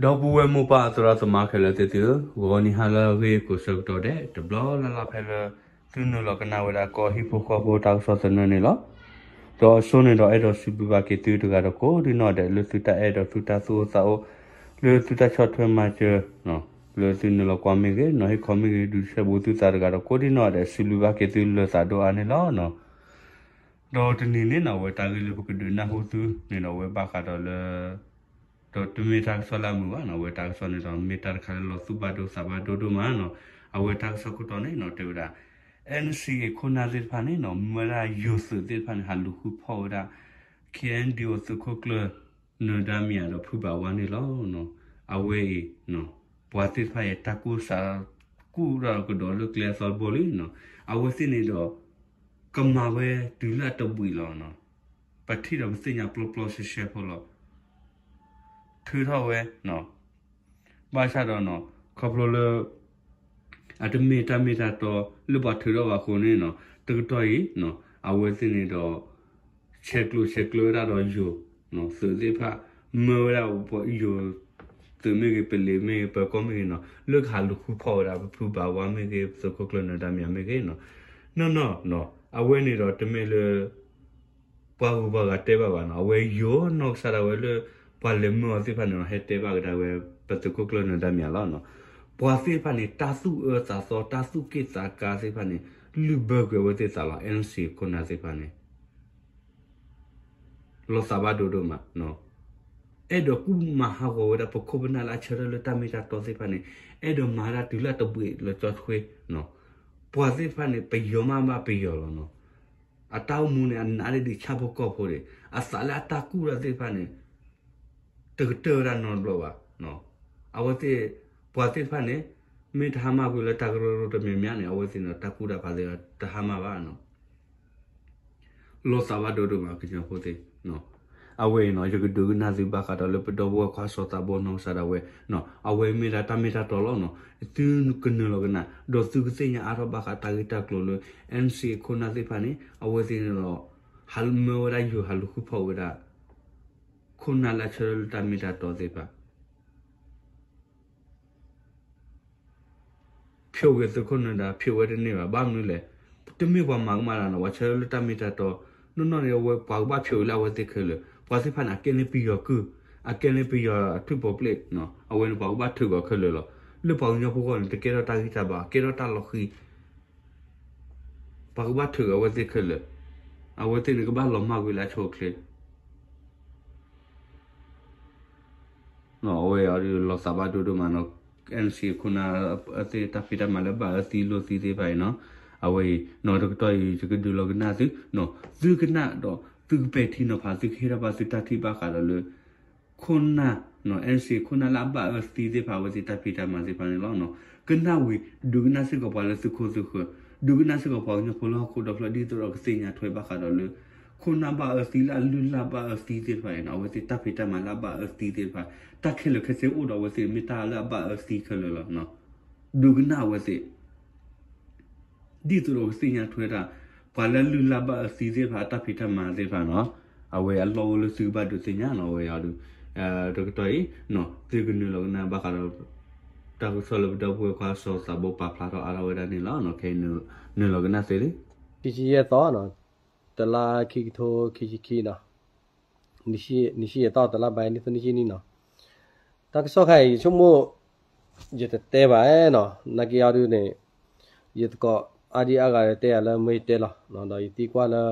ဒီပုၢ်ဝဲၢ်မိၢ်ပၢ်သရၣ်သမါခဲလၢာ်သ့ၣ်သုဧၢ, ဂီၤနံၤဟါလၢအဂ့ၤကိးဆၢကတီၢ်ဒဲး တဘျီလၢ်လၢ်ဖဲလၢ သုနုာ်လီၤကနၣ်ဝဲဒၣ်ကီၢ်ဟံၣ်ဖိဃီဖိတၢ်ကစီၣ်သနၢၣ်န့ၣ်လီၤ. ဒီးအဆိန့ၣ်ဒီးအဲၣ်ဒိးစံးဘျုးဘၣ်က့ၤသုတဂၤဒီးကိးဒံနီၢ်ဒဲး လၢသုတၢ်အဲၣ်ဒီးသုတၢ်သူၣ်အိၣ်သးအိၣ် လၢသုတၢ်ဆီၣ်ထွဲမၤစၢၤ လၢသုနုာ်လီၤကွၢ်မ့ၢ်ဂ့ၤ နီၤဟ့ၣ်ခီမ့ၢ်ဂ့ၤ ဒုးဆဲးဘူးသုသးတဂၤဒီးကိးဒံနီၢ်ဒဲး စံးဘျုးဘၣ်က့ၤသုလၢသးဒိၣ်အါန့ၣ်လီၤ. ဒီးတနံၤန့ၣ်နီၤ အဝဲတၢ်ဂ့ၢ်လၢပကဒုးနၢ်ဟူသုန့ၣ်ဒီး အဝဲဘၣ်ဃးဒီးလၢ ဒီးတမ့ၢ်တၢ်ကစီၣ်လၢအမုာ်ဘၣ်နီၤ, အဝဲတၢ်ကစီၣ်န့ၣ်ဒီး မ့ၢ်တၢ်တခါလၢလီၤသူၣ်ဘၣ်ဒိသးဘၣ်ဒိဒိၣ်မးနီၤ. အဝဲတၢ်ကစီၣ်ခိၣ်တီန့ၣ်နီၤ တဲဝဲဒၣ် NCA ခိၣ်နၢ်သ့ၣ်တဖၣ်န့ၣ်နီၤ မ့ၢ်ဝဲဒၣ်ယိၤသုးသ့ၣ်တဖၣ်န့ၣ် ဟးလူၤဃုဖီၣ်ဝဲဒၣ် KNDO သုးခိၣ်ကျၢၢ် နၢၤဒါမံၤဒီးဖုဘၣ်ဝါန့ၣ်လီၤ. အဝဲအံၤ ပှၤသ့ၣ်တဖၣ်အံၤတၢ်ကူၣ်စး ကူၣ်ဒီးကဒီးလၢကျဲအသီတဘိလံနီၤ. အဝဲသ့ၣ်န့ၣ်ဒီး ကမၤဝဲတုၤလၢအတဘှံးလီၤနီၤ. ပထံၣ်ဒီးပသ့ၣ်ညါပျီပျီရှဲရှဲဖိလီၤ. ထုးထီၣ်ဝဲ ဘၣ်ဆၣ်ဒီးနီၤ ခီဖျိလၢ အတမ့ၢ်တၢ်မ့ၢ်တၢ်တီလၢပှၤထုးထီၣ်ဘၣ်အဃိန့ၣ်နီၤ တကတီၢ်အံၤ အဝဲသ့ၣ်န့ၣ်ဒီး ဆဲးကျိးဆဲးကျၢဝဲဒၣ်ဒီးယိၤသုးသ့ၣ်တဖၣ် မၢဝဲဒၣ်ယိၤသုးမ့ၢ်ဂ့ၤ ပလံၤမ့ၢ်ဂ့ၤ ပၢၤကီၢ်မ့ၢ်ဂ့ၤနီၤ လၢကဟးလူၤဃုဖီၣ်ဝဲဒၣ် ပဖုဘၣ်ဝါမ့ၢ်ဂ့ၤ ပသုးခိၣ်ကျၢၢ်နၢၤဒါမံၤမ့ၢ်ဂ့ၤနီၤ နီၢ်နီၢ်နီၤ အဝဲန့ၣ်ဒီးတမ့ၢ်လၢ ပှၤဂုၤပှၤဂၤတဲဘၣ်ဘၣ်နီၤ, အဝဲယိၤနီၢ်ကစၢ်ဒၣ်ဝဲလၢ ပှၤလဲၤမၢအီၤသ့ၣ်တဖၣ်န့ၣ်နီၤ ဟဲတဲဘၣ်ကဒါဝဲ ပသုးခိၣ်ကျၢၢ်နၢၤဒါမံၤလီၤနီၤ. ပှၤသ့ၣ်တဖၣ်န့ၣ် တၢ်သူၣ်အၢသးသီ တၢ်သူၣ်က့ၣ်သးကါသ့ၣ်တဖၣ်န့ၣ် လုၢ်ဘၢကွံာ်အဝဲသ့ၣ်သးလီၤ. NCA ခိၣ်နၢ်သ့ၣ်တဖၣ်န့ၣ် လီၤသးဘၣ်ဒိဒိၣ်မးနီၤ. အဲၣ်ဒိးကူၣ်မၤဟးဂီၤဝဲဒၣ်ပခိၣ်ပနၢ်လၢအဆၢထၢၣ်လၢတၢ်မ့ၢ်တၢ်တီသ့ၣ်တဖၣ်န့ၣ် အဲၣ်ဒိးမၤဝဲဒၣ်တုၤလၢအတဘှံးလၢကၠီထွ့နီၤ. ပှၤသ့ၣ်တဖၣ်န့ၣ် ပယီၤမးဘၣ်ပယီၤလီၤနီၤ. အတၢ်အိၣ်မူန့ၣ် အနးဒ်ဒ်ဆၣ်ဖိကီၢ်ဖိဒံး အသးလၢအတၢ်ကူၣ်တၢ်သ့ၣ်တဖၣ်န့ၣ် တကတၢၢ်ဝဲဒၣ်နီတဘျီဘၣ်. အဝဲသ့ၣ် ပှၤသ့ၣ်တဖၣ်န့ၣ် မ့ၢ်တဟါမၢ်ကွံာ်လၢတၢ်ကရၢကရိတမံၤမံၤန့ၣ် အဝဲသ့ၣ်န့ၣ် တၢ်ကူၣ်တၢ်ဖးသ့ၣ်တဟါမၢ်ဘၣ်နီၤ. လီၤသးဘၣ်ဒိဒိၣ်မး ကညီဖိသ့ၣ်နီၤ. အဝဲအံၤနီၤ ယကဒုးကနၣ်သုဘၣ်ဃးဒီးလၢပဒီပုၢ်ဝဲၢ်ခွါစီၤသးဘီနီၢ်ကစၢ်ဒၣ်ဝဲနီၤ အဝဲမ့ၢ်ဒၣ်တၢ်မ့ၢ်တၢ်တီလီၤနီၤ. သုကနုာ်လီၤကနၣ် ဒီးသုကသ့ၣ်ညါအါထီၣ်ဘၣ်ဃးတၢ်ဂ့ၢ်တၢ်ကျိၤလၢ NCA ခိၣ်နၢ်သ့ၣ်တဖၣ်န့ၣ် အဝဲသ့ၣ်န့ၣ်ဒီး ဟးမၢဝဲဒၣ်ယိၤ ဟးလူၤဃုဖီၣ်ဝဲဒၣ် ခိၣ်နၢ်လၢအဆၢထၢၣ်လၢတၢ်မ့ၢ်တၢ်တီသ့ၣ်တဖၣ် ဖျိးဂ့ၤသုးခိၣ်နၢၤဒါ ဖျိးဝဲတန့ၢ်ဘၣ်. ဘၣ်မနုၤလဲၣ်, တမ့ၢ်ပှၤမၤကမၣ်တၢ်နီၤ, ပှၤဆၢထၢၣ်လၢတၢ်မ့ၢ်တၢ်တီ, နီၢ်နီၢ်န့ၣ် အဝဲပှၤကဘၣ်ဖျိးလၢအဝဲသ့ၣ်ခဲလၢာ်, ပှၤသ့ၣ်တဖၣ်န့ၣ် အကဲန့ၢ်ပယီၤကုၢ်, အကဲန့ၢ်ပယီၤထွံၣ်ပီပျ့ၣ်, အဝဲန့ၣ်ပှၤကဘၣ်ထုးကီးခဲလၢာ်လီၤ. လၢပှၤကညီဖိဂီၢ်န့ၣ် တကဲထီၣ်တၢ်ဂံၢ်တၢ်ဘါ, ကဲထီၣ်တၢ်လီၤဃံၤ ပှၤကဘၣ်ထုးကီးအဝဲသ့ၣ်ခဲလၢာ်, အဝဲသ့ၣ်န့ၣ်ကဘၣ်လီၤမၢ်ကွံာ်လၢအဆိအချ့ အဝဲအံၤလီၤသးဘၣ်ဒိဒိၣ်မးနီၤ, NCA ခိၣ်နၢ်သ့ၣ်တၢ်ဖံးတၢ်မၤလၢဘၣ်အၢသံလိာ်သံသ့ၣ်တဖၣ်အံၤနီၤ, အဝဲအံၤနီၤ တကတီၢ်အံၤ ယကဒုးလီၤကနၣ်သု, သုကနၣ်ဒီးသုကပဲာ်ထံနီၤဖး သုကဟ့ၣ်ထီၣ်ဘၣ်သုတၢ်ထံၣ်ဘၣ်ဃးဒီးလၢ ခိၣ်နၢ် NCA ခိၣ်နၢ်လၢအဘၣ်အၢသံသ့ၣ်တဖၣ် အဝဲသ့ၣ်တၢ်ဖံးတၢ်မၤသ့ၣ်တဖၣ်န့ၣ်လီၤ. ကနၣ်ဝံၤ ဒုးကနၣ်စ့ၢ်ကီးပှၤလၢသုခိၣ်သုဃၢၤ, ဒုးကနၣ်စ့ၢ်ကီးပှၤကညီဖိလၢဟီၣ်ခိၣ်ဒီဖျၢၣ် ဒ်သိးဒီးကသ့ၣ်ညါထွဲဘၣ်ဃးဒီးလၢ ခိၣ်နၢ်ဘၣ်အၢသံလၢအလုၢ်လၢ်ဘၣ်အၢသံသ့ၣ်တဖၣ်အံၤနီၤ, အဝဲသ့ၣ်တၢ်ဖံးတၢ်မၤလၢအဘၣ်အၢသံသ့ၣ်တဖၣ်, တၢ်ခဲလၢာ်ခဲဆ့အိၣ်ဒီးအဝဲသ့ၣ် မ့ၢ်တၢ်လၢအဘၣ်အၢသံခဲလၢာ်လီၤ. ဒုးကနၣ်အဝဲသ့ၣ် ဒ်သိးဒီးကသ့ၣ်ညါထွဲတၢ် ပှၤလၢလုၢ်လၢ်ဘၣ်အၢသံသ့ၣ်တဖၣ်အတၢ်ဖံးတၢ်မၤသ့ၣ်တဖၣ်နီၤ, အဝဲအလီၢ်အိၣ်လၢသုကဘၣ်ဒုးသ့ၣ်ညါနီၤ, အဝဲအံၤဒီး တကတီၢ်အံၤ သုကနုာ်လီၤကနၣ်ဘၣ်ဃးဒီး တၢ်ကစီၣ်လၢပဒီပုၢ်ဝဲၢ်ခွါစီၤသးဘိပာ်ဖျါထီၣ်အါထီၣ်ဝဲဒၣ်န့ၣ်လီၤ. ခဲအံၤနုာ်လီၤကနၣ်သ့လံ. ခံဆံယဲၢ်သီနီၤ, တလါခံကထိခံဆံခံနီၤ, နံၣ်ဆံယဲၢ်သီ တလါဘၣ်နံၣ်သီနံၣ်ဆံနံၣ်နီၤ, တၢ်ကစီၣ်ခါအံၤ ယဆိကမိၣ် ယတတဲဘၣ်နီၤ, နာ်က့အီၤဒုးန့ၣ် ယသကိးအါဒံအါဂၤတဲယၤလၢမ့ၢ်ယတဲလီၤ, ဒီးယသံကွၢ်လၢ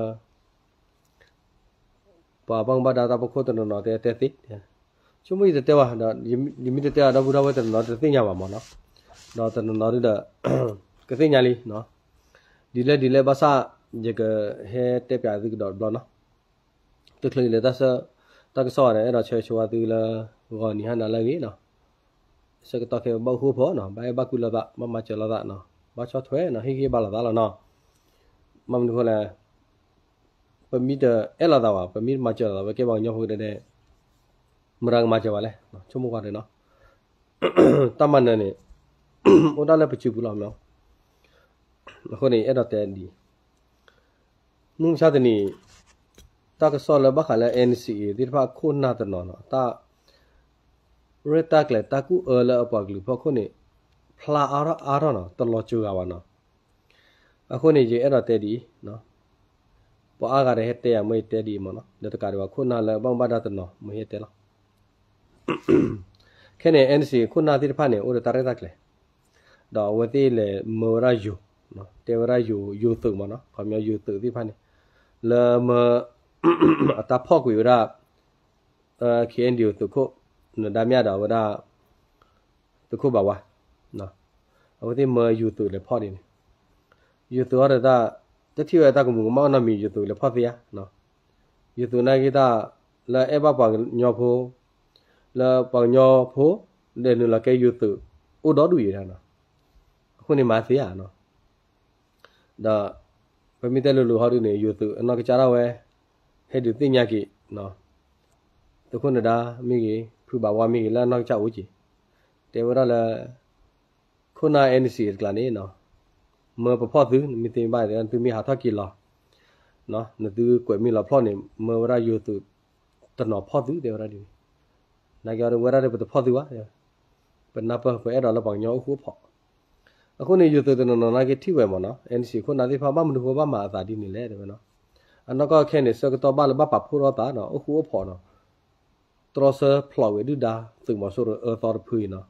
ပှၤဘၣ်မူဘၣ်ဒါတၢ်ဖီခိၣ်တနီၤနီၤတဲတဲသ့, ဆိကမိၣ်ယတတဲဘၣ်ဒီး ယမ့ၢ်တတဲဘၣ်ဒီပုၢ်ဒီဝဲၢ်တနီၤနီၤတသ့ၣ်ညါဘၣ်မးနီၤ, ဒီးတနီၤနီၤဒုဒီး ကသ့ၣ်ညါလံနီၤ, ဒ်လဲၣ်ဒ်လဲၣ်ဘၣ်ဆၣ် ယကဟဲတဲပၠးသုကဒီးတဘျီနီၤ, တချုးလၢတၢ်ဆၢ တၢ်ကစီၣ်န့ၣ် အဲၣ်ဒိးဆၢဂ့ၤဆၢဝါသုလၢ ဂီၤနံၤဟါနၤလၢအဂ့ၤနီၤ, ဆၢကတီၢ်ခဲအံၤဘၣ်အိၣ်ဃိဖိနီၤ, ဘၣ်အဲၣ်ဘၣ်ကွံလိာ်သး ဘၣ်မၤစၢၤလိာ်သးနီၤ, ဘၣ်ဆီၣ်ထွဲနီၤ, ဟ့ၣ်ဂံၢ်ဘါလိာ်သးလီၤနီၤ, ဘၣ်မနုၤအဃိလဲၣ် ပမ့ၢ်တအဲၣ်လိာ်သးဘၣ်, ပမ့ၢ်တမၤစၢၤလိာ်သး ပကဲပှၤကညီဖိကဒဲဒဲ မတၤကမၤစၢၤဘၣ်လဲၣ်, ဆိကမိၣ်ကွၢ်ဒ်နီၤ, တၢ်မၤနၢၤန့ၣ် အိၣ်ဒၣ်လၢပစုပူၤလီၤမး, အဃိန့ၣ် အဲၣ်ဒိးတဲဒ် မုၢ်မဆါတနံၤ တၢ်ကစီၣ်လၢဘၣ်ဃးလၢ NCA သ့ၣ်တဖၣ်ခိၣ်နၢ်တနီၤနီၤ, တၢ် ရဲၣ်တၢ်ကျဲၤတၢ်ကူၣ်အၢလၢအပှၤကလုာ်ဖီခိၣ်န့ၣ် ဖျါအါထီၣ်အါထီၣ်နီၤ, တလီၤစှၤဘၣ်နီၤ. အဃိန့ၣ် ယအဲၣ်ဒိးတဲဒ်အံၤ, ပှၤအါဂၤတဟဲတဲယၤ မ့ၢ်ယတဲဒ်အံၤမ့ၢ်နီၤ, ဒီးတကးဒံးဘၣ်ခိၣ်နၢ်လၢဘၣ်မူဘၣ်ဒါတနီၤ မ့ၢ်ဟဲတဲလီၤ. ခဲန့ၣ် NCA ခိၣ်နၢ်သ့ၣ်တဖၣ်န့ၣ် အိၣ်ဒီးတၢ်ရဲၣ်တၢ်ကျဲၤ, ဒီးအဝဲသ့ၣ်လဲၤမၢဝဲဒၣ်ယိၤ, တဲဝဲဒၣ်ယိၤသုးမ့ၢ်နီၤ, ခီပညီယိၤသုးသ့ၣ်တဖၣ်န့ၣ် လၢမၢ အတၢ်ဖီၣ်ကွံာ်ဝဲဒၣ် KNDO သုးခိၣ် နဒါမၠၣ်ဒီးဝဲဒၣ် သုးခိၣ်ဘၣ်ဝါ, အဝဲသ့ၣ်မၢယိၤသုးလဲၤဖီၣ်ဒ်န့ၣ်, ယိၤသုးအီၤဒီးတၢ် တထံၣ်ဝဲတၢ်ကမူးကမၣ်နီတမံၤ ယိၤသုးလဲၤဖီၣ်သ့ဧါ. ယိၤသုးနာ်က့တၢ် လၢအဲၣ်ဘၣ်ပှၤကညီဖိ, လၢပှၤကညီဖိ ဒီးနုာ်လီၤကဲယိၤသုး အိၣ်ဒီဒူၣ်အံၤဒၣ်နီၤ, အဃိန့ၣ်မၤသ့ဧါနီၤ. ဒီး ပမ့ၢ်တဲလိၤလိၤဟီဒ်န့ၣ် ယိၤသုးအနီၢ်ကစၢ်ဒၣ်ဝဲ ဟဲဒုးသ့ၣ်ညါက့ၤ သုးခိၣ်နဒါမ့ၢ်ဂ့ၤ ဖုဘၣ်ဝါမ့ၢ်ဂ့ၤ လၢအနီၢ်ကစၢ်အိၣ်က့ၤ တဲဝဲဒၣ်လၢ ခိၣ်နၢ် NCA တကျါန့ၣ် မၢပဖီၣ်သု နမ့ၢ်သ့မ့ၢ်ဘၣ် သုမ့ၢ်ဟးထီၣ်က့ၤလီၤ နသုကွဲးမ့ၢ်လီၤဖျီၣ်န့ၣ် မၢဝဲဒၣ်ယိၤသုးတနီၤဖီၣ်သု တဲဝဲဒၣ်ဒ်န့ၣ်, နာ်က့အီၤဒီးဝဲဒၣ်ဒီးပတဖီၣ်သုဘၣ်, ပနၢ်ပၢၢ်ပအဲၣ်ဒိးလၢပှၤကညီအိၣ်ဃူအိၣ်ဖိး, အဃိန့ၣ် ယိၤသုးတနီၤနီၤနာ်က့ထံၣ်ဝဲမ့ၢ်နီၤ NCA ခိၣ်နၢ်သ့ၣ်တဖၣ် ဘၣ်မနုၤဃိဘၣ်မၤအသးဒ်န့ၣ်လဲၣ် တဲဝဲနီၤ, အနီၢ်ကီၢ်ခဲန့ၣ် ဆၢကတီၢ်ဘၣ်လၢဘၣ်ပာ်ဖှိၣ်ထီၣ်သးနီၤ အိၣ်ဃူအိၣ်ဖိးနီၤ တြီဆၢဖျိးကွံာ်ဒုၣ်ဒါ သုးမီၤစိရိၤအၢသီတဖုအံၤနီၤ,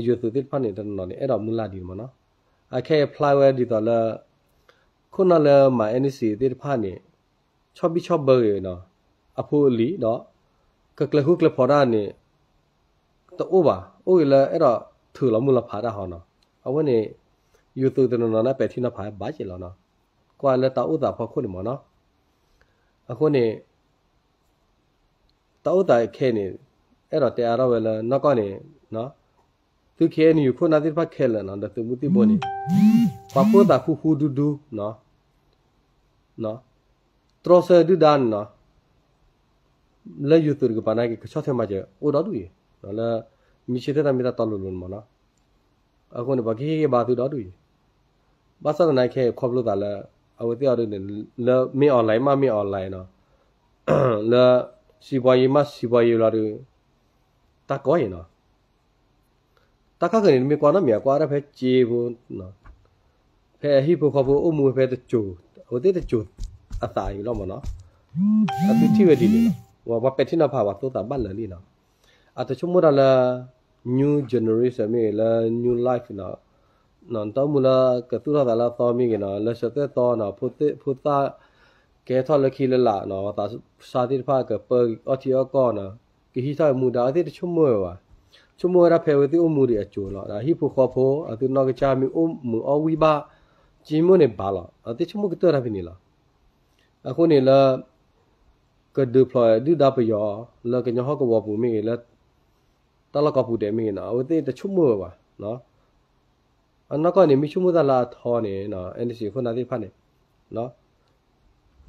ယိၤသုးသ့ၣ်တဖၣ်န့ၣ် တနီၤနီၤန့ၣ် အဲၣ်ဒိးမုၢ်လၢ်ဒ်န့ၣ်မ့ၢ်နီၤ, အခဲအံၤဖျါဝဲဒ်သိးလၢ ခိၣ်နၢ်လၢမၤ NCA သ့ၣ်တဖၣ်န့ၣ် ဆီၣ်ဘံၣ်ဆီၣ်ဘၢက့ၤနီၤ အဖိအလံၤဒီး ကကျဲၤဃူကျဲၤဖိးတၢ်န့ၣ် တအိၣ်ဘၣ်, အိၣ်ဂ့ၤလၢအဲၣ်ဒိးထုးလီၤမုၢ်လီၤဖးတၢ်ဟီနီၤ, အဝဲန့ၣ် ယိၤသုးတနီၤနီၤန့ၣ် ပဲာ်ထံနီၤဖးဘၣ်က့ၤလီၤနီၤ, ကွၢ်လၢတၢ်အိၣ်သးဖီခိၣ်န့ၣ်မ့ၢ်နီၤ, အဃိန့ၣ် တၢ်အိၣ်သးခဲအံၤန့ၣ် အဲၣ်ဒိးတဲအါထီၣ်ဝဲလၢနီၢ်ကီၢ်န့ၣ် သုး KNU ခိၣ်နၢ်သ့ၣ်တဖၣ်ခဲလၢာ်နီၤ ဒီးသုးမုၢ်သံၣ်ဘိန့ၣ် ပာ်ဖှိၣ်သးဃူဃူဒူဒူ တြီဆၢဒုၣ်ဒါန့ၣ်နီၤ လၢယိၤသုးတကပၤနာ်က့ ကဆီၣ်ထွဲမၤစၢၤအိၣ်ဒီဒူၣ်အံၤ လၢ မ့ၢ်ဆၢထၢၣ်တၢ်မ့ၢ်တၢ်တီလိၤလိၤန့ၣ်မ့ၢ်နီၤ, အဃိန့ၣ် ပှၤကဟ့ၣ်ဂံၢ်ဘါသုဒီဒူၣ်အံၤ, ဘၣ်ဆၣ်သနာ်က့ခဲအံၤခီဖျိသးလၢ အဝဲသ့ၣ်အီၤဒ်န့ၣ် လၢမ့ၢ် online မးမ့ၢ် online နီၤ လၢ စံးဘှီယံၤမးစံးဘှီယံၤလီၤဒီး တၢ်ကီအံၤနီၤ, တၢ်ခါဃၢၤန့ၣ် တမ့ၢ်ကွၢ်နီတမံၤ အကွၢ်ဒၣ်ဖဲစ့ဖိ ဖဲအဟံၣ်ဖိဃီဖိအိၣ်မူဖဲတစိၤ အဝဲသ့ၣ်တစိၤအသးအံၤလီၤမ့ၢ်နီၤ, အသုထံၣ်ဝဲဒ်န့ၣ်လီၤ, ပှၤပဲာ်ထံနီၤဖးပှၤသိသးဘၣ်လၢာ်လံနီၤ, အတဆိကမိၣ်တၢ်လၢ new generation မ့ၢ်ဂ့ၤလၢ new life နီၤ, နတၢ်အိၣ်မူလၢကသူၣ်ထီၣ်သးလၢအသီမ့ၢ်ဂ့ၤနီၤ လၢဆၢသၢသီနီၤ ဖိသၣ် ကဲထီၣ်လၢခံလၢလာ်နီၤ သးစၢ်သ့ၣ်တဖၣ်ကပၢအီၣ်ထံအီၣ်ကီၢ်နီၤ ကဟံးထီၣ်မူဒါ အဝဲသ့ၣ်တဆိကမိၣ်ဝဲဘၣ်, ဆိကမိၣ်ဝဲဒၣ်ဖဲအဝဲသ့ၣ်အိၣ်မူဒံးအစိၤလီၤ ဒီးဟံၣ်ဖိဃီဖိ အသုနီၢ်ကစၢ်မ့ၢ်အိၣ်မုာ်အီၣ်ဝံၣ်ဘၣ် က့မိၣ်န့ၣ်ဘၣ်လီၤ အဝဲသ့ၣ်ဆိကမိၣ်ကတၢၢ်တၢ်ဖဲန့ၣ်လီၤ, အဃိန့ၣ်လၢ ကဒုးဖျိးဒုၣ်ဒါပယီၤ လၢကညီဟီၣ်ကဝီၤပူၤမ့ၢ်ဂ့ၤ လၢ တၢ်လီၢ်ကိးပူၤဒဲးမ့ၢ်ဂ့ၤနီၤ အဝဲသ့ၣ်တဆိကမိၣ်ဝဲဘၣ်, အနီၢ်ကီၢ်န့ၣ် မ့ၢ်ဆိကမိၣ်တၢ်လၢအထီန့ၣ် NCA ခိၣ်နၢ်သ့ၣ်တဖၣ်န့ၣ်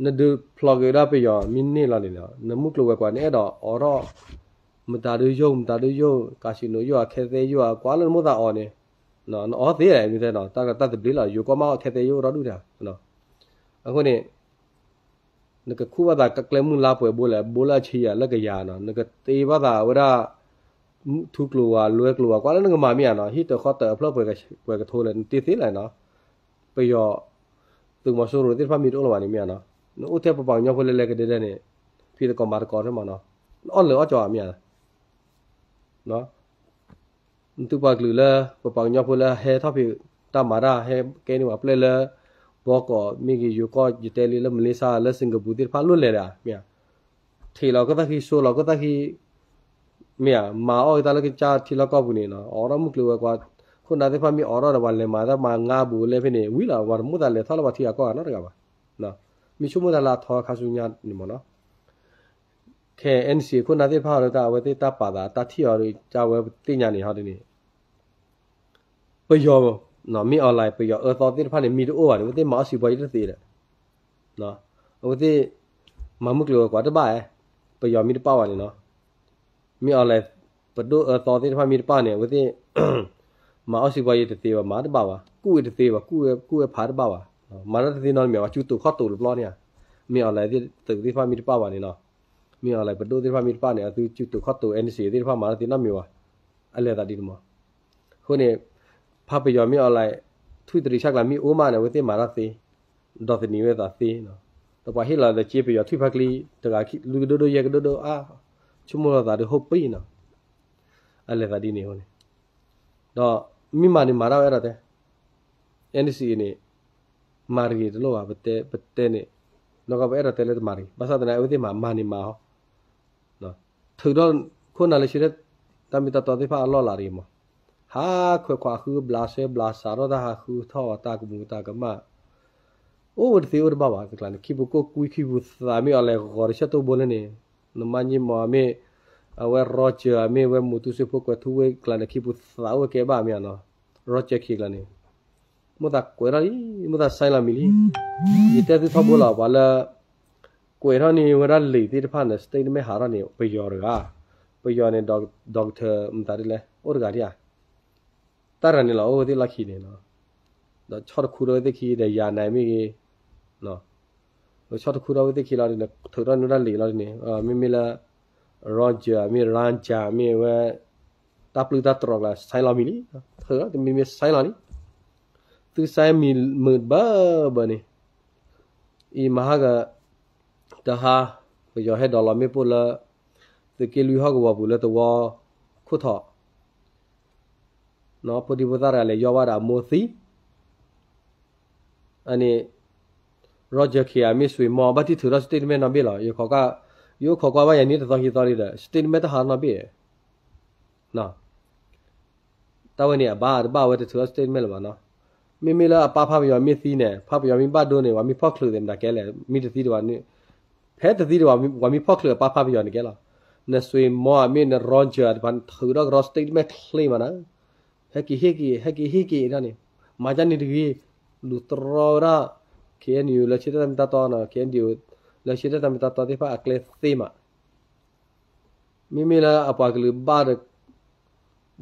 နဒုးဖျိးက့ၤဝဲဒၣ်ပယီၤမ့ၢ်န့ၢ်လီၤန့ၣ် နမုၢ်ကျိၤဝဲၤကွာ်န့ၣ် အဲၣ်ဒိးအိးထီၣ် မတၤဒုယိၣ် မတၤဒုယိၣ် casino ယိၣ်ဧါ ခဲသဲယိၣ်ဧါ ကွၢ်လၢနမိၢ်သးအိးန့ၣ် နအိးသ့လဲၣ် မ့ၢ်တဲနီၤ တၢ်တၢ်သဘျ့လီၤ ယိၤကီၢ်မးအိၣ်ခဲသဲယိၣ်အိၣ်ဒီဒူၣ်တၢ် အဃိန့ၣ် နကခူၣ်ဘၣ်သးကျဲမုၢ်လါပှဲၤဘိလဲၣ် ဘိလၢအဆံးယၤလၢကယၤနီၤ နကတ့ဘၣ်သးဝဲဒၣ် ထူကျိၤဝဲၤ လွဲကျိၤဝဲၤ ကွၢ်လၢနကမၤမ့ၢ်ဧါနီၤ ဟံၣ်တဃီတၢၣ်အဖျၢၣ်ပှဲၤကထိလဲၣ် နတ့သ့လဲၣ်နီၤ ပယီၤ သုးမီၤစိရိၤသ့ၣ်တဖၣ်မ့ၢ်တအိၣ်လၢၤဘၣ်န့ၣ်မ့ၢ်ဧါနီၤ နအိၣ်ထဲပပှၤကညီဖိလဲၤလဲၤကဒဲဒဲန့ၣ် ဖံးသကိးမၤသကိးထဲမးနီၤ နအီၣ်လၢအီၣ်ကၠီဧါမ့ၢ်ဧါ နသုပှၤကလုာ်လၢ ပပှၤကညီဖိလၢဟဲထီၣ်ဖံးတၢ်မၤတၢ် ဟဲကဲန့ၢ်ပှၤပျဲၢ်လၢ ဘီကီးမ့ၢ်ဂ့ၤ ယိၤကီၢ် ယတဲလံလၢ Malaysia လၢ Singapore သ့ၣ်တဖၣ်လိၣ်လဲၤဒၣ် မ့ၢ်ဧါ ထံးလီၤကသၣ်ခံ စိလီၤကသၣ်ခံ မ့ၢ်ဧါ မၤအီၣ်က့ၤတၢ်လၢကစၢ်ထံလီၢ်ကီၢ်ပူၤန့ၣ်နီၤ အိးထီၣ်မုၢ်ကျိၤဝဲၤကွာ် ခိၣ်နၢ်သ့ၣ်တဖၣ်မ့ၢ်အိးထီၣ်ဒီး ပှၤလဲၤမၤတၢ်မၤငါဘူးလဲၣ်ဖဲန့ၣ် ဝံၤလီၤ ပှၤတမိၣ်သးလဲၤထီၣ်လၢပှၤထံဂၤကီၢ်ဂၤနီတဂၤဘၣ် မ့ၢ်ဆိကမိၣ်တၢ်လၢအထီခါဆူညါန့ၣ်မ့ၢ်နီၤ ခဲ NCA ခိၣ်နၢ်သ့ၣ်တဖၣ်လၢတၢ် အဝဲသ့ၣ်တၢ်ပာ်သးတၢ်ထံၣ်အီၤဒီး ကဝဲသ့ၣ်ညါန့ၣ်ဟီဒ်န့ၣ် ပယီၤ မ့ၢ် online ပယီၤအၢသီသ့ၣ်တဖၣ်န့ၣ် မ့ၢ်တအိၣ်ဘၣ်န့ၣ် အဝဲသ့ၣ်မၤအီၣ်စံးဘှီယံၤတသ့ဒီး အဝဲသ့ၣ် မၤမုၢ်ကျိၤဝဲၤကွာ်တဘၣ်ဧါ ပယီၤမ့ၢ်တပာ်ဘၣ်န့ၣ်နီၤ မ့ၢ် online ပဒိၣ်အၢသီသ့ၣ်တဖၣ်မ့ၢ်တပာ်န့ၣ် အဝဲသ့ၣ် မၤအီၣ်စံးဘှီယံၤတသ့ဘၣ် မၤတဘၣ်ဘၣ် ကူၣ်ဝဲတသ့ဘၣ် ကူၣ်ဝဲဖးတဘၣ်ဘၣ် မၤတၢ်တသ့နီတမံၤ ပှၤကၠူတိာ်ခီၣ်တိာ်တဘျီန့ၣ်ဧါ မ့ၢ် online သ့ၣ်တဖၣ်မ့ၢ်တပာ်ဘၣ်န့ၣ်နီၤ မ့ၢ်အီၤလဲၣ် ပဒိၣ်သ့ၣ်တဖၣ်မ့ၢ်တပၣ်န့ၣ် အသုစုတိာ်ခီၣ်တိာ် အဲၣ်နံၣ်စံၣ် သ့ၣ်တဖၣ်မၤထီၣ်သ့နီတမံၤဘၣ်. အလဲၤသးဒ်န့ၣ်မး. အဃိန့ၣ် ဖါပယီၤမ့ၢ်အီၤလဲၣ် ထွံၣ်တရံးဆၣ်ကျါမ့ၢ်အိၣ်မးန့ၣ် အဝဲသ့ၣ်မၤထီၣ်သ့, ဒီးသန့ၤဝဲသးသ့, ဒီးပှၤဟ့ၣ်လီၤဒီးက့ပယီၤထွံၣ်ဖါကျံ တဂၤလွံၢ်ကဒိၣ်ဒိၣ်ယဲၢ်ကဒိၣ်ဒိၣ်အါ, ဆိကမိၣ်လီၤသးဒီးဟိၣ်ပံနီၤ. အလဲၤသးဒ်န့ၣ်အဃိန့ၣ် ဒီးမ့ၢ်မၤန့ၣ်မၤတၢ်ဝဲအဲၣ်ဒိးတဲ, အဲၣ်နံၣ်စံၣ်န့ၣ် မၤတဂ့ၤတလိၣ်ဘၣ် ပတဲန့ၣ်, နီၢ်ကီၢ်ပအဲၣ်ဒိးတဲလၢတမၤတဂ့ၤ ဘၣ်ဆၣ်သနာ်က့ အဝဲသ့ၣ်မၤမၤန့ၣ်မၤအီၤ, ထုးထီၣ်ခိၣ်နၢ်လၢဆၢထၢၣ်တၢ်မ့ၢ်တၢ်တီသ့ၣ်တဖၣ်အလီၢ်လၤတဂ့ၤမး, ဟးခွဲးခွးဃုဘျးဆဲဘျးစးထီၣ်တၢ်ဟးဃုထီၣ်ဝဲတၢ်ကမူၤတၢ်ကမၣ်, အိၣ်ဝဲတသ့အိၣ်တဘၣ်ဘၣ် တကျါန့ၣ် ခံပူၤကိၢ်ကွံခံပူၤသးမ့ၢ်အီၤလဲၤဂီၤတဆၢတိၢ်ဘိလၢန့ၣ်, နမါညံမးမ့ၢ်, အဝဲ Roger မ့ၢ်ဝဲမူတူစ့ဖိကွဲးထူဝ့ၢ်ကျါန့ၣ် ခံပူၤသးအိၣ်ဝဲကဲဘၣ်မ့ၢ်ဧါနီၤ, Roger ခံကျါန့ၣ် မိၢ်သးကွဲးထီၣ်လံ, မိၢ်သး sign လီၤမံၤလံ. ယတဲသုထီဘိလီၤ ပှၤလၢ ကွဲးထီၣ်န့ၢ်ဝဲဒၣ်လံာ်သ့ၣ်တဖၣ်န့ၣ် statement ဟးထီၣ်န့ၣ် ပယီၤတဂၤ, ပယီၤန့ၣ် ဒီကထၢၣ်မတၤဒ်လဲၣ် အိၣ်တဂၤဒံးဧါ, တၢ်တဂၤန့ၣ်လီၤ အိၣ်ဝဲသ့ၣ်လီၢ်ခံန့ၣ်, ဒီးဆီၣ်တခူထီၣ်ဝဲသ့ၣ်ခံဒီးယၤနၤမ့ၢ်ဂ့ၤ ဆီၣ်တခူထီၣ်ဝဲသ့ၣ်ခံလီၤန့ၣ် ထုးထီၣ်န့ၢ်ဝဲဒၣ်လံာ်လီၤန့ၣ် မ့မ့ၢ်လၢ Roger မ့ၢ် Ranger မ့ၢ်ဝဲ တၢ်ပျုၢ်တၢ်တြီၤကျါ sign လီၤမံၤလံ, ထုးထီၣ်တမံၤမံၤ sign လီၤလံ, သု sign မံၤမုာ်တဘၢဘၢန့ၣ်, အံၤမဟါက တဟါ ပယီၤဟဲဒိးလီၤမ့ၣ်ပိၢ်လၢ သုးက့လွံၢ်ဟီၣ်ကဝီၤပူၤလၢသဝီခိၣ်ထီၣ် ဖိဒံဖိသၣ်တဂၤလဲၤယီၢ်ဘၣ်ဒီးအမိၢ်သံ, အန့ၣ် Roger ခံဂၤမ့ၢ်စွ့ၤမီၤ ဘၣ်တံၢ်ထုးထီၣ် statement နီၣ်ဘ့ၣ်လီၤ. ယအိၣ်ခိးကွၢ်ဘၣ်ယၤန့ၣ်တသီခံသီလံဒီး statement တဟးနီၣ်ဘ့ၣ် တၢ်ဝဲန့ၣ်အဘၣ်တဘၣ်ဝဲတထုးထီၣ် statement လၢၤဘၣ်နီၤ. မ့မ့ၢ်လၢအပၢ်ဖါပယီၤမ့ၢ်သံန့ၣ် ဖါပယီၤမ့ၢ်ဘၣ်ဒိန့ၣ် ပှၤမ့ၢ်ဖီၣ်ချုးသ့ၣ်မတၤကဲလဲၣ် မ့ၢ်တသံတဘၣ်န့ၣ် ဖဲတသံတဘၣ် ပှၤမ့ၢ်ဖီၣ်ချုးအပၢ်ဖါပယီၤန့ၣ်ကဲလီၤ. နစွ့ၤမီၤအမ့ၢ်န Roger တဖၣ်ထုးထီၣ်ကရီ statement ချ့မးနၤ ဟဲက့ၤဟ့ၣ်က့ၤ ဟဲက့ၤဟ့ၣ်က့ၤဒၣ်န့ၣ် မၤကၢ်န့ၣ်တဂ့ၤ လူၤတြီဝဲဒၣ် KNU လၢဆၢထၢၣ်တၢ်မ့ၢ်တၢ်တီနီၤ KNDO လၢဆၢထၢၣ်တၢ်မ့ၢ်တၢ်တီသ့ၣ်တဖၣ်အကျဲသ့မး မ့မ့ၢ်လၢအပှၤကလုာ်ဘၣ်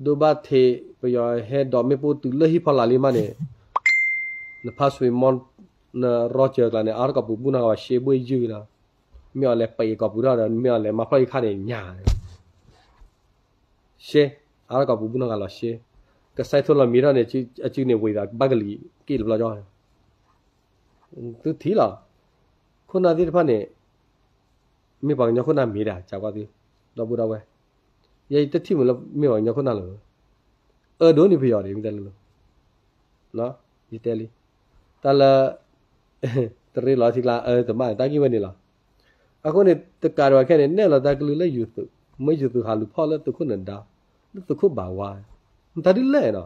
ဒိဘၣ်ထံး ပယီၤဟဲဒိးမ့ၣ်ပိၢ်တုၤလၢဟံၣ်ဖီလာ်လံမးန့ၣ် နဖါစွ့ၤမီၤ န Roger ကျါန့ၣ် အါထီၣ်ကိာ်ပူၤဘူၣ်နီၢ်ဂၤဘၣ်ရှဲဘှ့ၣ်ယုၢ်ဒီး မ့ၢ်အီၤလဲၤပံးကိာ်ပူၤထီၣ်ဒီး မ့ၢ်အီၤလဲၤမၤဖျီၣ်ယံၤခါန့ၣ်ညါ ရှဲ အါထီၣ်ကိာ်ပူၤဘူၣ်နီၢ်ဂၤလီၤရှဲ ကစဲးထိၣ်လီၤမံၤထီၣ်န့ၣ် အစုန့ၣ်ဝ့ၤသးဘၣ်ကလံၤက့ၣ်တဘျီကၠီ သုထံၣ်လီၤ ခိၣ်နၢ်သ့ၣ်တဖၣ်န့ၣ် မ့ၢ်ပှၤကညီခိၣ်နၢ်မ့ၢ်ဒၣ် ကးကွၢ်သု ဒီပုၢ်ဒီဝဲၢ် ယဲယတထံၣ်မုာ်လၢမ့ၢ်ပှၤကညီခိၣ်နၢ်လၢၤ အၢဒိၣ်န့ၣ်ပယီၤဒံး မ့ၢ်တဲလၢ ယတဲလံ တၢ်လၢ တရ့လီၤထံကျါ အၢတမၣ်န့ၣ် တၢ်ဂ့ၢ်ဝဲန့ၣ်လီၤ. အဃိန့ၣ် တကးဒံးဘၣ်ခဲန့ၣ် နဲၣ်လီၤတၢ်ကလုၢ်လၢယုၢ်သုး မ့ၢ်ယုၢ်သုးဟးလူၤဖီၣ်လၢသုးခိၣ်နဒါ လၢသုးခိၣ်ဘၣ်ဝါ မတၤဒ်လဲၣ်နီၤ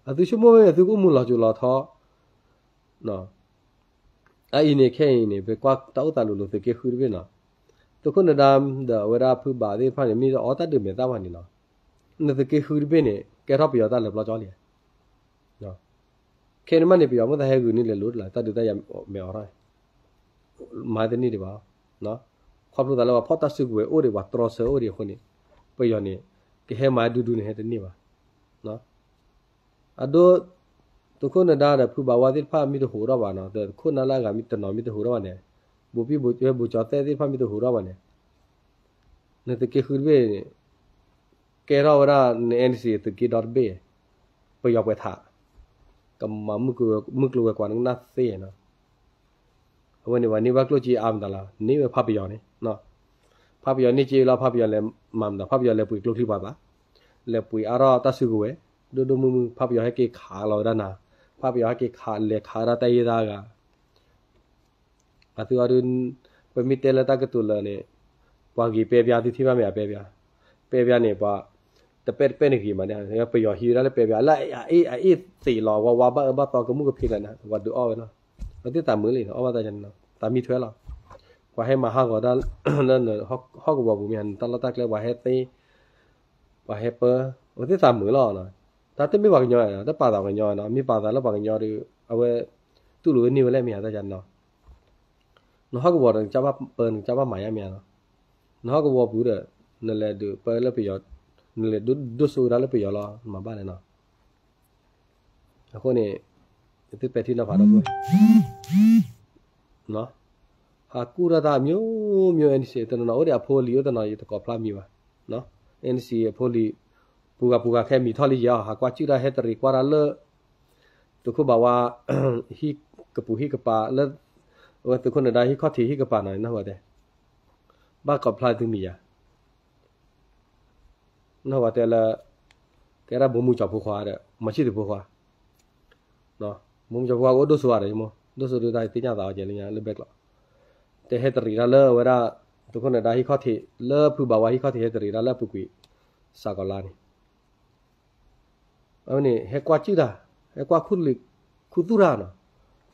အသုဆိကမိၣ်ဝဲ အသုကအိၣ်မူလီၤစိၤလီၤထီ အအံၤန့ၣ်ခဲအံၤန့ၣ် ပကွၢ်တၢ်အိၣ်သးလိၤလိၤသုးက့ဃုတဘ့ၣ်နီၤ, သုးခိၣ်နဒါဒီးအဝဲဒၣ်ဖုဘၣ်သ့ၣ်တဖၣ်န့ၣ် မ့ၢ်အီၣ်တၢ်ဒုးမဲာ်သၣ်ဝဲန့ၣ်နီၤ, နသုးက့ဃုတဘ့ၣ်န့ၣ် ကဲထီၣ်ပယီၤတၢ်လၢာ်ပျီကၠီလံ, ခဲအံၤန့ၣ်မးန့ၣ် ပယီၤမိၢ်သးဟဲဂုာ်န့ၢ်လဲၤလိၤတလၢ တၢ်ဒုးတၢ်ယၤမဲာ်အိးထီၣ် မၤတန့ၢ်ဒံးဘၣ်, ခီဖျိသးလၢပှၤဖီၣ်တၢ်စုကဝဲၤအိၣ်ဒံး ပှၤတြီဆၢအိၣ်ဒံးအဃိန့ၣ် ပယီၤန့ၣ် ကဟဲမၤဒူဒူန့ၣ်ဟဲတန့ၢ်ဘၣ်. အဒိ သုးခိၣ်နဒါဒီးဖုဘၣ်ဝါသ့ၣ်တဖၣ်မ့ၢ်တဟူးထီၣ်ဘၣ်နီၤ, ဒီးခိၣ်နၢ်လၢအဂၤမ့ၢ်တနီၤမ့ၢ်တဟူးထီၣ်ဘၣ်န့ၣ်, ဘိးဘံၣ်ဘိးကၠီသဲသ့ၣ်တဖၣ်မ့ၢ်တဟူးထီၣ်ဘၣ်န့ၣ်, နသုးက့ဃုတဘ့ၣ်န့ၣ် ကဲထီၣ်ဝဲဒၣ်န NCA သုးက့ဒီတဘ့ၣ်, ပယီၤပှဲၤထး, ကမၤမုၢ်ကျိၤဝဲၤကွာ်နကနၣ်သ့နီၤ. အဝဲန့ၣ် ပှၤန့ၢ်ဘၣ်ကျိၣ်စ့အါမတၤလီၤ, န့ၢ်ဝဲဖးပယီၤန့ၣ်, ဖးပယီၤန့ၢ်စ့လီၤ ဖးပယီၤလဲၤမၤမတၤ, ဖးပယီၤလဲၤပှ့ၤကျိချံပှၤသး, လဲၤပှ့ၤအါထီၣ်တၢ်စုကဝဲၤ, ဒိၣ်ဒိၣ်မုၢ်မုၢ် ဖးပယီၤဟဲက့ၤခးလီၤဝဲဒၣ်နၤ, ဖးပယီၤဟဲက့ၤခးလဲၤခးဝဲဒၣ်တၢ်ယ့ၢ်တၢ်အါဂၤ အသုအီၤဒုး ပမ့ၢ်တဲလၢတၢ်ကတိၤလၢာ်န့ၣ်, ပှၤဂ့ၤပဲပျါ သုထံၣ်ဘၣ်မ့ၢ်ဧါ ပဲပျါ, ပဲပျါန့ၣ် ပှၤ တပဲတပဲန့ၣ်ဂ့ၤမးန့ၣ်, ပယီၤဟံးဝဲဒၣ်လၢပဲပျါ လၢအအ့ၣ်အ့ၣ်သ့းလီၤ ဝါဝါဘၣ်အၢဘၣ်သီကမူၣ်ကဖံးလၢာ်န့ၣ် ပှၤဒုးအီၣ်ဝဲလီၤ, ပှၤသ့ၣ်သးမုာ်လံန့ၣ် အီၣ်ဘၣ်သးန့ၣ်နီၤ သးမံထွဲလီၤ, ပှၤဟဲမၤဟးဂီၤတၢ် လၢဟီၣ်ကဝီၤပူၤမ့ၢ်ဧါ တၢ်လီၢ်တၢ်ကျဲ ပှၤဟဲသ့ ပှၤဟဲပၢ, အဝဲသ့ၣ်သးမုာ်လီၤ, တၢ်တမ့ၢ်ပှၤကညီ, တပာ်သးပှၤကညီနီၤ, မ့ၢ်ပာ်သးလၢပှၤကညီဒီး အဝဲတူၢ်လိာ်ဝဲန့ၢ်ဝဲလဲၣ်မ့ၢ်ဧါ တၢ်ကနီၤ, နဟီၣ်ကဝီၤဒီးနကစၢ်ဘၣ်ပၢ နကစၢ်ဘၣ်မၤယါမ့ၢ်ဧါနီၤ, နဟီၣ်ကဝီၤပူၤဒီး နလဲၤဒုးပၢလၢပယီၤ, နလဲၤဒိၣ်စိဝဲဒၣ်လၢပယီၤလီၤ နမၤဘၣ်လဲၣ်နီၤ, အဃိန့ၣ် သုပဲာ်ထံနီၤဖးဒီပုၢ်ဝဲၢ် ဟးကူၣ်ထီၣ်တၢ်မျိုးမျိုး NCA တနီၤနီၤ အိၣ်ဒီးအဖိအလံၤအိၣ်တနီၤ ယတကိးဖျါမံၤဘၣ်. NCA အဖိအလံၤ ပူၤဂၤပူၤဂၤခဲမံၤထီၣ်လံယဲၢ် ဟးကွၢ်စုၣ်တၢ်ဟဲတရံးကွၢ်တၢ်လၢ သုးခိၣ်ဘၣ်ဝါ ဟံၣ်ကပူၤဟံၣ်ကပၤလၢ အဝဲသုးခိၣ်နဒါဟံၣ်ခီၣ်ထံးဟံၣ်ကပၤနီၤ နၢ်ဟူဝဲတဲ ဘၣ်ကိးဖျါသုမံၤယၤ နၢ်ဟူဝဲတဲလၢ ကဲဒၣ်ဘိမူကၠီၤဖိခွါဒီး မီၤဆံၣ်သူးဖိခွါ ဘိမူကၠီၤဖိခွါကအိၣ်ဒိၣ်စိၤဧါဒီး ဒိၣ်စိၤဒုးတၢ်သ့ၣ်ညါသးအီၤကဲလၢညါလၢဘဲကျိး တဲဟဲတရံးတၢ်လၢအဝဲဒၣ် သုးခိၣ်နဒါဟံၣ်ခီၣ်ထံး လၢဖုဘၣ်ဝါဟံၣ်ခီၣ်ထံးဟဲတရံးတၢ်လၢအပူၤကွံာ် စးကီးလါန့ၣ် အဝဲန့ၣ် ဟဲကွၢ်စုၣ်တၢ် ဟဲကွၢ်ခူသူၣ်တၢ်နီၤ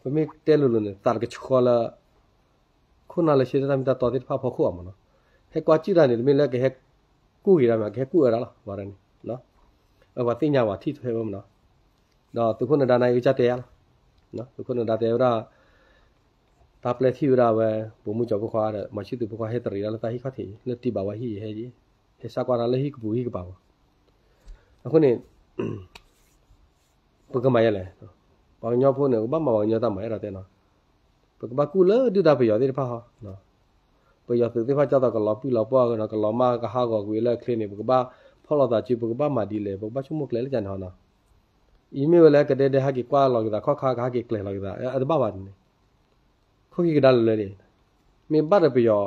ပမ့ၢ်တဲလိၤလိၤန့ၣ် သးတကဆှီလၢ ခိၣ်နၢ်လၢဆၢထၢၣ်တၢ်မ့ၢ်တၢ်တီသ့ၣ်တဖၣ်ဖီခိၣ်အမးနီၤ ဟဲကွၢ်စုၣ်တၢ်န့ၣ် တမ့ၢ်လၢကဟဲကူၣ်ဂ့ၤတၢ်မး ကဟဲကူၣ်အၢတၢ်လီၤ ဝဲဒၣ်န့ၣ် အဝဲသ့ၣ်ညါဝဲထံၣ်ထွဲဝဲမးနီၤ ဒီးသုးခိၣ်နဒါနါအံၤကစၢ်တဲယၤလီၤ သုးခိၣ်နဒါတဲဝဲဒၣ် တၢ်ပျဲထံၣ်ဝဲဒၣ်ဝဲ ဘိမူကၠီၤဖိခွါဒီး မီၤဆံၣ်သူးဖိခွါဟဲတရံးတၢ်လၢတၢ်ဟံၣ်ခီၣ်ထံး လၢတံၤဘၣ်ဝါဟံၣ်ဟဲ ဟဲစးကွၢ်တၢ်လၢဟံၣ်ကပူၤဟံၣ်ကပၤမး အဃိန့ၣ် ပကမၤယဲလဲၣ်, ပှၤကညီဖိန့ၣ် ကဘၣ်မၤပှၤကညီတၢ်မၤအဲၣ်ဒိးတဲနီၤ, ပကဘၣ်ကူၣ်လၢဒုၣ်ဒါပယီၤသ့ၣ်တဖၣ်ဟီ, ပယီၤသုးသ့ၣ်တဖၣ်ကၢ်သိးကလီၤပှံၢ်လီၤပှီၢ်နီၤ, ကလီၤမၢ်ကဟးဂီၤကွံာ်လၢအချ့န့ၣ် ပကဘၣ်ဖီၣ်လိာ်သးစု ပကဘၣ်မၤဒ်လဲၣ် ပကဘၣ်ဆိကမိၣ်ကျဲလၢကန့ၣ်ဟီနီၤ, အံၤမ့ၢ်ဝဲလၢကဒဲဒဲဟဲက့ၤကွၢ်လီၤက့ၤသးခီၣ်ခါ ကဟဲက့ၤကျဲၤလီၤက့ၤသး အတဘၣ်ဘၣ်န့ၣ်, ခိၣ်ခံကဒါလၢာ်လၢာ်န့ၣ်, မ့ၢ်ဘၣ်ဒီးပယီၤ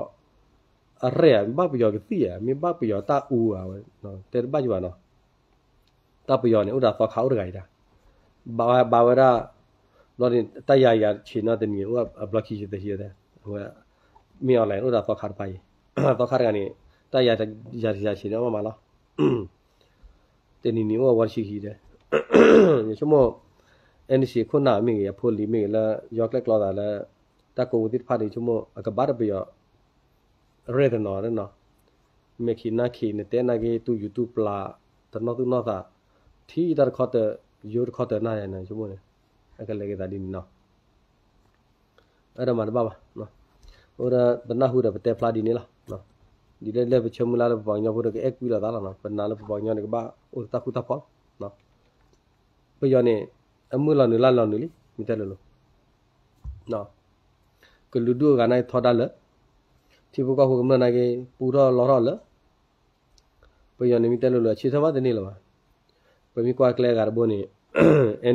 အရဲၣ်ဧါ, မ့ၢ်ဘၣ်ပယီၤကသံၣ်ဧါ, မ့ၢ်ဘၣ်ပယီၤတၢ်အူဧါ, တဲတဘၣ်ယဘၣ်နီၤ, တၢ်ပယီၤန့ၣ် အိၣ်ဒီးသီခါအိၣ်တဂၤအံၤတၢ်, ဘၣ်ဝဲဒၣ်, ဘျီန့ၣ် တၢ်ယၤယၤဆံးနီၤတနံၤအိၣ်အဘျီခံဆံသၢဆံ, အဝဲ မ့ၢ် online အိၣ်ဒီးသီခါတပၤအံၤ, သီခါတဂၤန့ၣ် တၢ်ယၤယၤဆံးန့ၣ်အီၣ်မးလီၤ, တနံၤနံၤအိၣ်အဝဲတဆံခံဒီး, ယဆိကမိၣ် NCA ခိၣ်နၢ်မ့ၢ်ဂ့ၤ အဖိလံၤမ့ၢ်ဂ့ၤလၢ ယီကျဲၣ်ကျီသးလၢ တၢ်ကိးပူၤသ့ၣ်တဖၣ်န့ၣ် ယဆိကမိၣ် အကဘၣ်ဒီးပယီၤ ရဲၣ်တနီၤနီၤ, မဲာ်ခံးနၢ်ခံး နတဲနာ်က့ တူၢ်ယူၤတူၢ်ပျၢ် တနီၣ်သူၣ်နီၣ်သး, ထံၣ်တၢ်တခီတၢၤ ယိတခီတၢၤနၢ်ယၤန့ၣ် ယဆိကမိၣ်န့ၣ် အကလဲၤက့ၤသးဒ်န့ၣ်နီၤ, အဒီးမၤတဘၣ်ဘၣ်, အိၣ်ဒီးပနၢ်ဟူဒီးပတဲဖျါဒ်န့ၣ်လီၤ, ဒ်လဲၣ်လဲၣ်ပဆၢမုၢ်လၢ်လၢပပှၤကညီဖိဒီး ကအဲၣ်ကွံလိာ်သးလီၤ, ပနာ်လၢပပှၤကညီန့ၣ် ကဘၣ်အိၣ်တၢ်ဃူတၢ်ဖိးလီၤ, ပယီၤန့ၣ် အမုၢ်လီၤနုာ်လၢ်လီၤနုာ်လံ မ့ၢ်တဲလိၤလိၤ ကလုာ်ဒူၣ်အဂၤနာ်က့ထီဒါလၢာ်, ထံဖိကီၢ်ဖိကမျၢၢ်နာ်က့ ပူထီၣ်လီထီၣ်လၢာ်, ပယီၤန့ၣ်မ့ၢ်တဲလိၤလိၤ အဆၢထၢၣ်ဘၣ်တန့ၢ်လၢၤဘၣ်, ပမ့ၢ်ကွၢ်ကျဲအဂၤတဘိန့ၣ်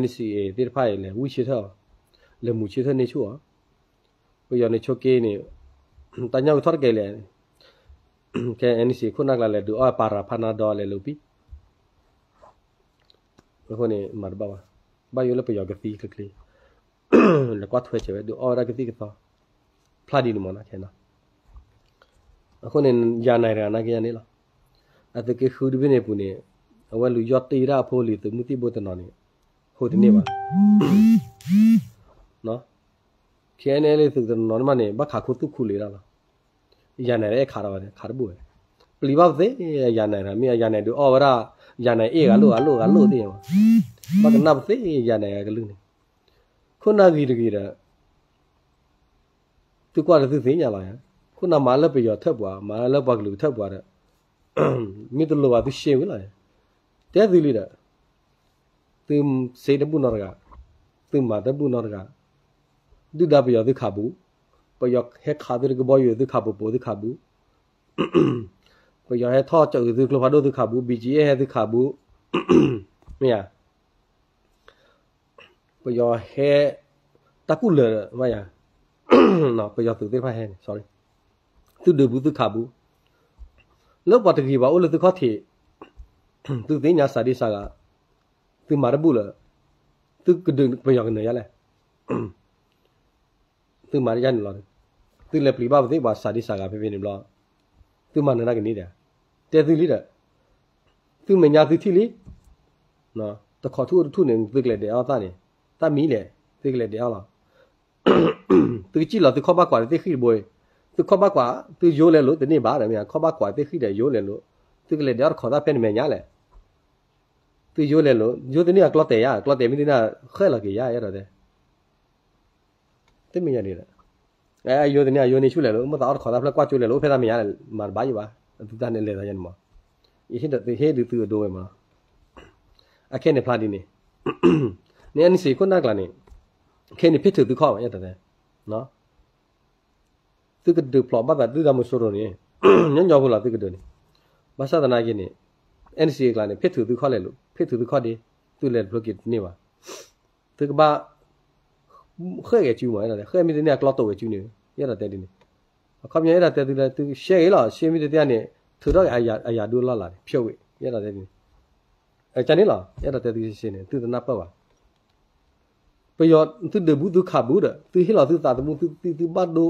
NCA သ့ၣ်တဖၣ်အံၤလဲၤဝံၣ်ဆၢထၢၣ်အီၤ, လဲၤမူဆၢထၢၣ်န့ၢ်ဆူၣ်အီၤ, ပယီၤန့ၣ်ဆိက့န့ၣ် တၢ်ညီကထီၣ်တကဲလဲၣ်, ခဲ NCA ခိၣ်နၢ်ကျါလဲၤဒုးအီၣ် para Panadol လဲၤလိာ်ပံ အဃိန့ၣ် မၤတဘၣ်ဘၣ်, ဘၣ်ယိၣ်လၢပယီၤကသံချ့ချ့, လဲၤကွၢ်ထွဲဆဲးဝဲ ဒုးအီၣ်ဝဲဒၣ်ကသံၣ်ကသီ, ဖျါဒ်န့ၣ်မ့ၢ်နီၤခဲနီၤ, အဃိန့ၣ် ယၤနဲၤတဂၤနာ်က့ယၤန့ၣ်လီၤ, အသုးက့ဃုတဘ့ၣ်န့ၣ်ပူၤန့ၣ် အဝဲလူၤယီၢ်တ့ၢ်ဒၣ်အဖိလံၤသုးမုၢ်သံၣ်ဘိတနီၤန့ၣ် ဟိတန့ၢ်ဘၣ် KNLA သုးတနီၤန့ၣ်မးန့ၣ် ဘၣ်ခးခူသူၣ်ခူလံၤဒၣ်လီၤ, ယၤနဲၤအဲၣ်ခးဒီးဝဲ ခးတဘူၣ်ဝဲ, ပျံၤဘၣ်ပသ့ ယၤနဲၤ မ့ၢ်ယၤနဲၤဒုးအီၣ်ဝဲဒၣ်, ယၤနဲၤအ့ၣ်ဂၤလိာ်ဂၤလိာ်ဂၤလိာ်သ့ၣ်, ဘၣ်ကနၣ်ပသ့ ယၤနဲၤဂၤကလုၢ်န့ၣ်, ခိၣ်နၢ်ဂ့ၤတဂ့ၤဒီး သုကွၢ်ဒီးသုသ့ၣ်ညါလီၤ, ခိၣ်နၢ်မၤလၢပယီၤထၢၣ်ပှၤ မၤလၢပှၤကလုာ်ထၢၣ်ပှၤဒီး မ့ၢ်တလိၣ်ဘၣ်သုရှဲဝံၤလီၤ, တဲသုလံဒီး သုစ့တဘူၣ်နီတဂၤ, သုမၤတဘူၣ်နီတဂၤ, ဒုၣ်ဒါပယီၤသုခးဘူး, ပယီၤဟဲခးသုတကဘီယူၤသုခးဘူး ပိာ်သုခးဘူး, ပယီၤဟဲထီၣ်ကၠီၣ်အုးသုကျိဖးဒိၣ်သုခးဘူး, BGF ဟဲသုခးဘူး, မ့ၢ်ဧါ ပယီၤဟဲ တၢ်ကူၣ်လၢာ်မးယၤ, ပယီၤသုးသ့ၣ်တဖၣ်ဟဲန့ၣ် sorry, သုဒုးဘူးသုခးဘူး, လၢပှၤတဂ့ၤဘၣ်အိၣ်လၢသုခီၣ်ထံး, သုသ့ၣ်ညါစးဒံးစးဂၤ, သုမၤတဘူၣ်လၢာ်, သုကဒုးပယီၤကနၢၤယါလဲၣ် သုမၤတယါန့ၣ်လီၤ, သုလဲၤပျံၤဘၣ်ပသ့ၣ်ပှၤစးဒံးစးဂၤဖဲဖဲန့ၣ်ဘျီ, သုမၤနၢၤတၢ်ကန့ၢ်ဒီး, တဲသုလံဒီး, သုမဲာ်ညါသုထံၣ်လံ, တခိးထူၣ်အိၣ်တထူၣ်န့ၣ် သုကလဲၤဒဲးအီၣ်သၣ်န့ၣ်, သၣ်မံၤလဲၣ်, သုကလဲၤဒဲးအီၣ်လီၤ, သုကစံၣ်လီၤသုခီၣ်ဘၣ်ကွၢ်သ့ၣ်ဃံၣ်တဘိ, သုခီၣ်ဘၣ်ကွၢ်, သုယိလဲၤလိာ်တန့ၢ်ဘၣ်ဒီးမ့ၢ် ခီၣ်ဘၣ်ကွၢ်သ့ၣ်ဃံၣ်ဒီးယိလဲၤလိာ်, သုကလဲၤဒဲးအီၣ်တခိးသၣ်ဖဲန့ၣ်မဲာ်ညါလဲၣ် သုယိလဲၤလိာ်, ယိတန့ၢ်အကျီတဲာ်ယါ, ကျီတဲာ်မ့ၢ်တန့ၢ် ဃဲၣ်လီၤက့ၤယါ အဲၣ်ဒိးတဲ, တမ့ၢ်ယါန့ၣ်ဒီး, ယိတန့ၢ်အယိန့ၢ်ဆူၣ်လဲၤလိာ်, မ့ၢ်သးအီၣ်တခိးသၣ်ဖျၢၣ်ကွၢ်ကၠိလဲၤလိာ် အိၣ်ဖဲသၣ်မဲာ်ညါလဲၣ်, မၤတဘၣ်ယံၤဘၣ်, သုတၢ်န့ၣ်လဲၤသးယါန့ၣ်မး, ယဟ့ၣ်ဒုးသုအဒိဝဲမး, အခဲန့ၣ်ဖျါဒ်န့ၣ်, န့ၣ် NCA ခိၣ်နၢ်ကျါန့ၣ်, ခဲန့ၣ်ဖ့ၣ်ထုးသုခီၣ်မး အဲၣ်ဒိးတဲ, သုကဒုးဖျိးဘၣ်သးဒုၣ်ဒါမုၢ်စိရိၤန့ၣ် ညီညီဖိလီၤသုကဒုးန့ၣ်, ဘၣ်ဆၣ်သနာ်က့န့ၣ် NCA အကျါန့ၣ် ဖ့ၣ်ထုးသုခီၣ်လဲၤလိၤ ဖ့ၣ်ထုးသုခီၣ်ဒ့ သုလဲၤတဖျိက့ၤတန့ၢ်ဘၣ်. သုကဘၣ် ဃဲၣ်ဂဲၤစုမး ဃဲၣ်မ့ၢ်တန့ၢ်အကျီတိာ်ဝဲစုန့ၣ် ယအဲၣ်ဒိးတဲဒ်န့ၣ်, အခီပညီအဲၣ်ဒိးတဲသုလၢသုရှဲဂ့ၤလီၤ ရှဲမ့ၢ်တသ့န့ၣ် ထုးထီၣ်က့ၤအယၤဒုလီၢ်လၤန့ၣ် ဖျိးဝဲ ယအဲၣ်ဒိးတဲဒ်န့ၣ်, အကန့ၣ်လီၤ အဲၣ်ဒိးတဲသုရှဲန့ၣ် သုတနၢ်ပၢၢ်ဘၣ် ပယီၤသုဒုးဘူးသုခးဘူးဒီး သုဟ့ၣ်လီၤသုသးသမူသုသံသုဘၣ်ဒိ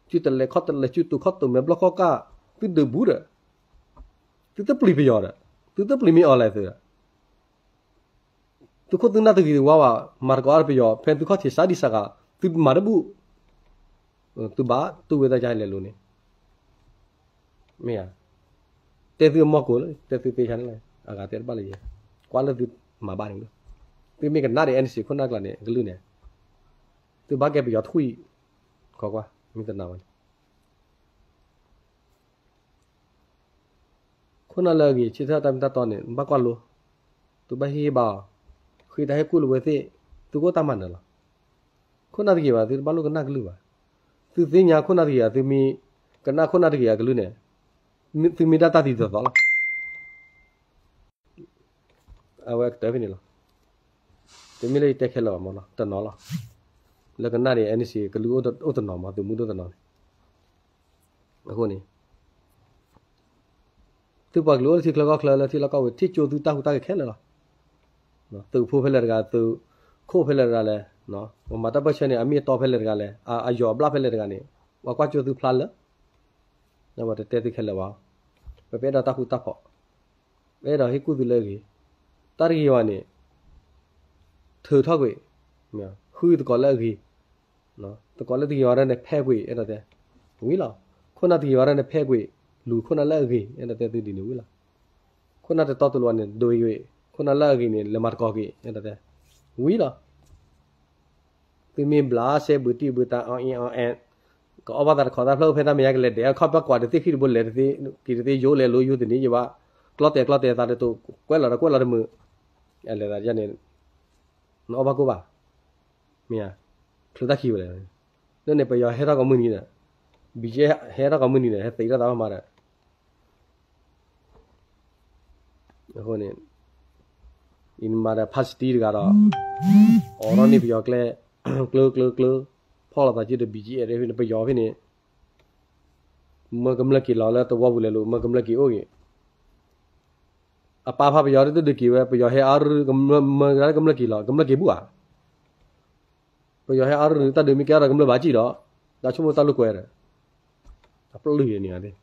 စုတလဲၤခီၣ်တလဲၤ စုတိာ်ခီၣ်တိာ်မဲာ်ဘျီၣ်ခီၣ်ကၢ် သုဒုးဘူးဒီး သုတပျံၤပယီၤဒီး သုတပျံၤမ့ၢ်အီၤလဲၣ်သုဒီး သုခိၣ်သုနၢ်တဂ့ၤတဝါဘၣ် မၤတကိးအါပယီၤ ဖဲသုခီၣ်ထံးစးဒံးစးဂၤ သုမၤတဘူၣ် သုဘၣ်တူၢ်ဝဲတၢ်ယါလဲၤလိၤန့ၣ် မ့ၢ်ဧါ, တဲသုအမီၢ်ကိၢ်လၢ တဲသုသ့ဆါန့ၣ်လၢ အဂၤတဲတဘၣ်လၢယဲ, ကွၢ်လၢသုမၤဘၣ်န့ၣ်လီၤ, သုမ့ၢ်ကနၣ်ဒီး NCA ခိၣ်နၢ်ကျါန့ၣ် အကလုၢ်န့ၣ် သုဘၣ်ကဲပယီၤထွံၣ်, ခိးကွၢ် မ့ၢ်တနာ်ဝဲန့ၣ် ခိၣ်နၢ်လၢအဂ့ၤ ဆၢထၢၣ်တၢ်မ့ၢ်တၢ်တီန့ၣ် ဘၣ်ကွၢ်လိ, သုဘၣ်ဟ့ၣ်ဟ့ၣ်ဘၣ်အီၤ, ဃ့တၢ်ဟ့ၣ်ကူၣ်လၢဝဲသ့ၣ်, သုကအိၣ်တၢ်မၤနၢၤလီၤ. ခိၣ်နၢ်တဂ့ၤဘၣ် သုတဘၣ်လိၣ်ကနၣ်ကလုၢ်ဘၣ်. သုသ့ၣ်ညါခိၣ်နၢ်တဂ့ၤဧါ, သုမ့ၢ်ကနၣ်ခိၣ်နၢ်တဂ့ၤဧါကလုၢ်န့ၣ်, သုမ့ၢ်ဒၣ်တၢ်သံတသီလီၤ. အဝဲကတၢၢ်ဖဲန့ၣ်လီၤ. တမ့ၢ်လၢယတဲခဲလၢာ်ဘၣ်မးနီၤ, တနီၤလီၤ. လၢကနၣ်ဒံး NCA ကလုၢ်အိၣ်တနီၤမး, သုးမုၢ်ဒိၣ်တနီၤန့ၣ်. အဃိန့ၣ် သုပှၤကလုာ်အိၣ်လၢထံချၢကီၢ်ချၢ လၢထံလီၢ်ကီၢ်ပူၤ ထံၣ်ကၠိသုတၢ်ဟူးတၢ်ဂဲၤခဲလၢာ်လီၤ. သုးဖိဖဲလဲၣ်တဂၤ, သုးခိၣ်ဖဲလဲၣ်တဂၤလဲၣ်, ပမၤတၢ်ပၢၢ်ဆၢန့ၣ် အမ့ၢ်အတီဖဲလဲၣ်တဂၤလဲၣ်, အယီၤအဘျၣ်ဖဲလဲၣ်တဂၤန့ၣ် ပှၤကွၢ်ကၠိသုဖျါလၢာ်. ပတတဲသုခဲလၢာ်ဘၣ်. ပပအဲၣ်ဒိးတၢ်ဃူတၢ်ဖိး, ပအဲၣ်ဒိးဟ့ၣ်ကူၣ်သုလၢအဂ့ၤ, တၢ်တဂ့ၤဘၣ်န့ၣ် ထုးထီၣ်ကွံာ်, ဃုသကိးလၢအဂ့ၤ, သကိးလၢတဂ့ၤဘၣ်ဒၣ်န့ၣ် ဖဲးကွံာ် အဲၣ်ဒိးတဲ, ဝံၤလီၤ. ခိၣ်နၢ်တဂ့ၤဘၣ်ဒၣ်န့ၣ် ဖဲးကွံာ်, လူၤခိၣ်နၢ်လၢအဂ့ၤ အဲၣ်ဒိးတဲသုဒ်န့ၣ်ဝံၤလီၤ. ခိၣ်နၢ်တတီတလိၤဘၣ်န့ၣ် ဒိးကွံာ်, ခိၣ်နၢ်လၢအဂ့ၤန့ၣ် လဲၤမၤသကိးကွံာ် အဲၣ်ဒိးတဲ, ဝံၤလီၤ. သုမ့ၢ်ဘျးစဲဘူးတံၢ်ဘူးတၢ်အီအီအီအဲ, ကအီၣ်ဘၣ်သးတခီတၢ်ဖျၢၣ်အိၣ်ဖဲတၢ်မဲာ်ညါကလဲၤဒဲးအခီၣ်ဘၣ်ကွၢ်တသ့ၣ်ဃံတဘိလဲၤတသ့, က့ၤတသ့ယိလဲၤလိယိတန့ၢ်ယဘၣ်, ကျီတဲာ်ကျီတဲာ်သးတတိာ်ကွဲးလီၤဒီးကွဲးလီၤတမုာ်, လဲၤသးန့ၣ် နအီၣ်ဘၣ်ကိၣ်ဘၣ်, မ့ၢ်, ချုးတၢ်ခံဝဲလဲၣ်, လၢန့ၣ်ပယီၤဟဲထီၣ်ကိးမုၢ်နံၤဒီး, ဘံၣ်ကဲဟဲထီၣ်ကိးမုၢ်နံၤဒီး ဟဲသံးထီၣ်သးဘၣ်မးဒီး အဃိန့ၣ်, အံၤနမၤဒီး ဖါစတံတဂၤဒီး, အိးထီၣ်န့ၢ်ပယီၤကျဲ, ကျၢကျၢကျၢ, ဖီၣ်လိာ်သးစုဒီး ဘံၣ်ကဲအဲၣ်ဖဲန့ၣ် ပယီၤဖဲန့ၣ်, မၢကမျၢၢ်က့ၤလီၤလၢသဝီပူၤလဲၤလိၤ မၢကမျၢၢ်က့ၤအိၣ်ဂ့ၤ, အပၢ်ဖးပယီၤတဒုးက့ၤဝဲ ပယီၤဟဲအါရူ မၢကမျၢၢ်က့ၤလီၤ ကမျၢၢ်က့ၤဘူၣ်ဧါ, ပယီၤဟဲအါရူ တၢ်ဒုးမ့ၢ်ကဲအါဒီးကမျၢၢ်ဘၣ်ကံၣ်ဒီး, တၢ်ဆိကမိၣ်တၢ်လိာ်ကွဲဒီး, အပျုၢ်န့ၣ်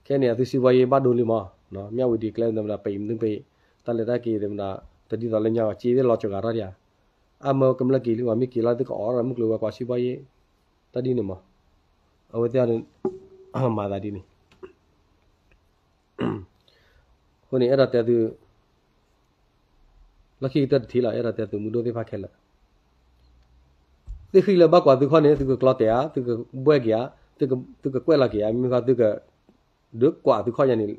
ခဲန့ၣ် အသုစံးဘီယ့ၣ်ဘၣ်ဒိလံမး, မၠၣ်ဝံၤဒံးကျဲသမ္မတ ပံးမနုၤပံး, တၢ်လဲၤတၢ်က့ၤသမ္မတ တဒ်သိးလၢညါဘၣ် က့ၤသ့ၣ်လီၤကဂၤထီၣ်ဒံးဧါ, အမၢကမျၢၢ်က့ၤလံ ပှၤမ့ၢ်က့ၤလီၤသုကအီၣ်ဒီးမုၢ်ကျိၤဝဲၤကွာ်စံးဘီယ့ၣ်, တၢ်ဒ်န့ၣ်မး, အဝဲသ့ၣ်န့ၣ် မၤသးဒ်န့ၣ် အဃိန့ၣ် အဲၣ်ဒိးတဲသု လီၢ်ခံကတၢၢ်တထံၣ်လီၤ အဲၣ်ဒိးတဲသုးမုၢ်ဒိၣ်သ့ၣ်တဖၣ်ခဲလၢာ်, သ့ၣ်ဃံလၢဘၣ်ကွၢ်သုခီၣ်န့ၣ် သုကကျီတဲာ်ဧါ, သုကဘှဲက့ၤဧါ, သုကကွဲးလီၤက့ၤဧါ, မ့ၢ်ဃီသုကဒုးကွၢ်သုခီၣ်ယါန့ၣ်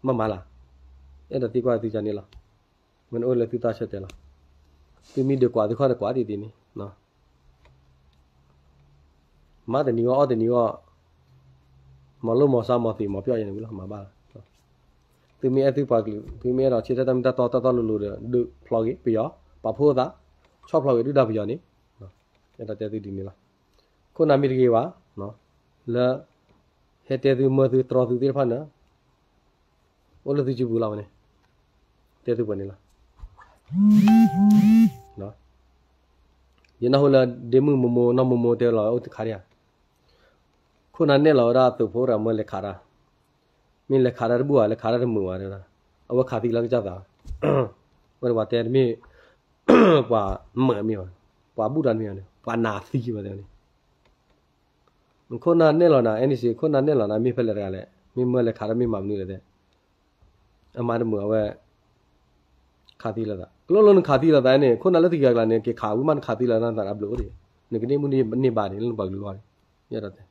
မ့ၢ်မၤလၢ်, အဲၣ်ဒိးသံကွၢ်သုကန့ၣ်လီၤ, မ့ၢ်နအိၣ်လၢသုတၢ်ဆၢတဲာ်လီၤ, သုမ့ၢ်ဒုးကွၢ်သုခီၣ်န့ၣ် ကွၢ်ဒ်ဒ်န့ၣ် မၤတနံၤဂီၢ်အီၣ်တနံၤဂီၢ်, မၤလိမၤစါမၤသံမၤပျီၢ်ယါန့ၣ်ဝံၤလီၤ မၤဘၣ်လီၤ, သုမ့ၢ်အဲၣ်သုပှၤကလုာ် သုမ့ၢ်အဲၣ်ဒိးဆၢထၢၣ်တၢ်မ့ၢ်တၢ်တီတၢ်တီလိၤလိၤဒီး ဒုးဖျိးဂ့ၤပယီၤ, ပာ်ဖှိၣ်သး, ဆီၣ်ဖျိးဂ့ၤဒုၣ်ဒါပယီၤန့ၣ်, အဲၣ်ဒိးတဲသုဒ်န့ၣ်လီၤ, ခိၣ်နၢ်မ့ၢ်တဂ့ၤဘၣ်, လၢ ဟဲတဲသုမၢသုတြီသုသ့ၣ်တဖၣ်န့ၣ် အိၣ်လၢသုစုပူၤလီၤဝဲန့ၣ်, တဲသုပှဲၤန့ၣ်လီၤ, ယနၢ်ဟူလၢဒ့မုၣ်မိၢ်မိၢ်နီၢ်မိၢ်မိၢ်တဲလီၤအိၣ်တခါဒံးဧါ, ခိၣ်နၢ်နဲၣ်လီၤဝဲဒၣ်သုးဖိတဂၤမၢလဲၤခးတၢ်, မ့ၢ်လဲၤခးတၢ်တဘူၣ်ဧါ လဲၤခးတၢ်တမုာ်ဘၣ်တဲဝဲဒၣ်, အဝဲခးသံလၢကစၢ်သး, ဝဲဒၣ်ပှၤတဲတမ့ၢ် ပှၤမၢမ့ၢ်ဘၣ်, ပှၤဘူၣ်တၢ်တမ့ၢ်ဘၣ်န့ၣ် ပှၤနးသံဘၣ်တဲဝဲန့ၣ် ခိၣ်နၢ်နဲၣ်လီၤနၤ အဲၣ်နံၣ်စ့ ခိၣ်နၢ်နဲၣ်လီၤနၤ မ့ၢ်ဖဲလဲၣ်တဂၤလဲၣ် မ့ၢ်မၢလဲၤခးတၢ်မ့ၢ်မၤမနုၤလဲၣ်တဲ, အမါတမုာ်အဝဲ ခးသံလိာ်သး ကလိလိနခးသံလိာ်သးန့ၣ် ခိၣ်နၢ်လၢတဂၤကျါန့ၣ် က့ၤခးဝံၤမးနခးသံလိာ်သးနသးအဘျုးအိၣ်ဒံး, နကန့ၢ်မုၢ်န့ၢ်ဘၣ်န့ၣ် လၢနပှၤကလုာ်ဂီၢ်န့ၣ်, ယဲဒၣ်တဲ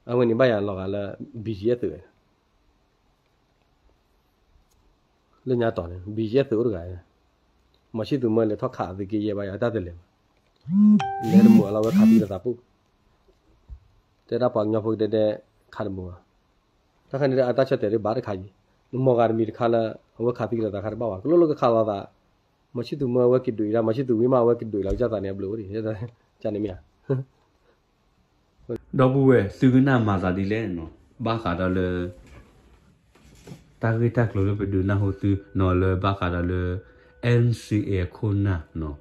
အဝဲန့ၣ်ဘၣ်ယၤလီၤဂာ်လၢ ဘံၣ်ယဲၢ်သုး လၢညါတီၤန့ၣ် ဘံၣ်ယဲၢ်သုးအိၣ်တဂၤ, မၤဆံၣ်သူးမၢလဲၤထီၣ်ခးသုးက့ယဲၢ်ဘၣ်ယၤတၢ်တလဲၤဘၣ်, လဲၤတမုာ်အလီၤဝဲခးသံလိာ်သးပူၤ, တဲဒၣ်ပှၤကညီဖိကဒဲဒဲ ခးတမုာ်ဘၣ်. တၢ်ခါန့ၣ်ဒီးအတၢ်ဆၢတဲာ်ဒ်ဘၣ်တခါအံၤ, နမီၤဂၤတမံၤတခါလၢ အဝဲခးသံကလီၤသးခါတဘၣ်ဘၣ်, ကလိၣ်လိၣ်ကခးလီၤသး, မၤဆံသူးမၢဝဲကဒုးအံၤဒၣ်, မၤဆံသူးဝံၤမး အဝဲကဒုးလီၤကစၢ်သးန့ၣ်အဘျုးအိၣ်ဒံး, ကန့ၣ်မ့ၢ်ဧါ. ဒီပုၢ်ဝဲၢ် သုကနၣ်မၤသးဒ်လဲၣ်နီၤ, ဘၣ်ဃးဒီးလၢ တၢ်ဂ့ၢ်တၢ်ကျိၤလၢပဒုးနၢ်ဟူသုနီၤ လၢဘၣ်ဃးဒီးလၢ NCA အခိၣ်နၢ်နီၤ,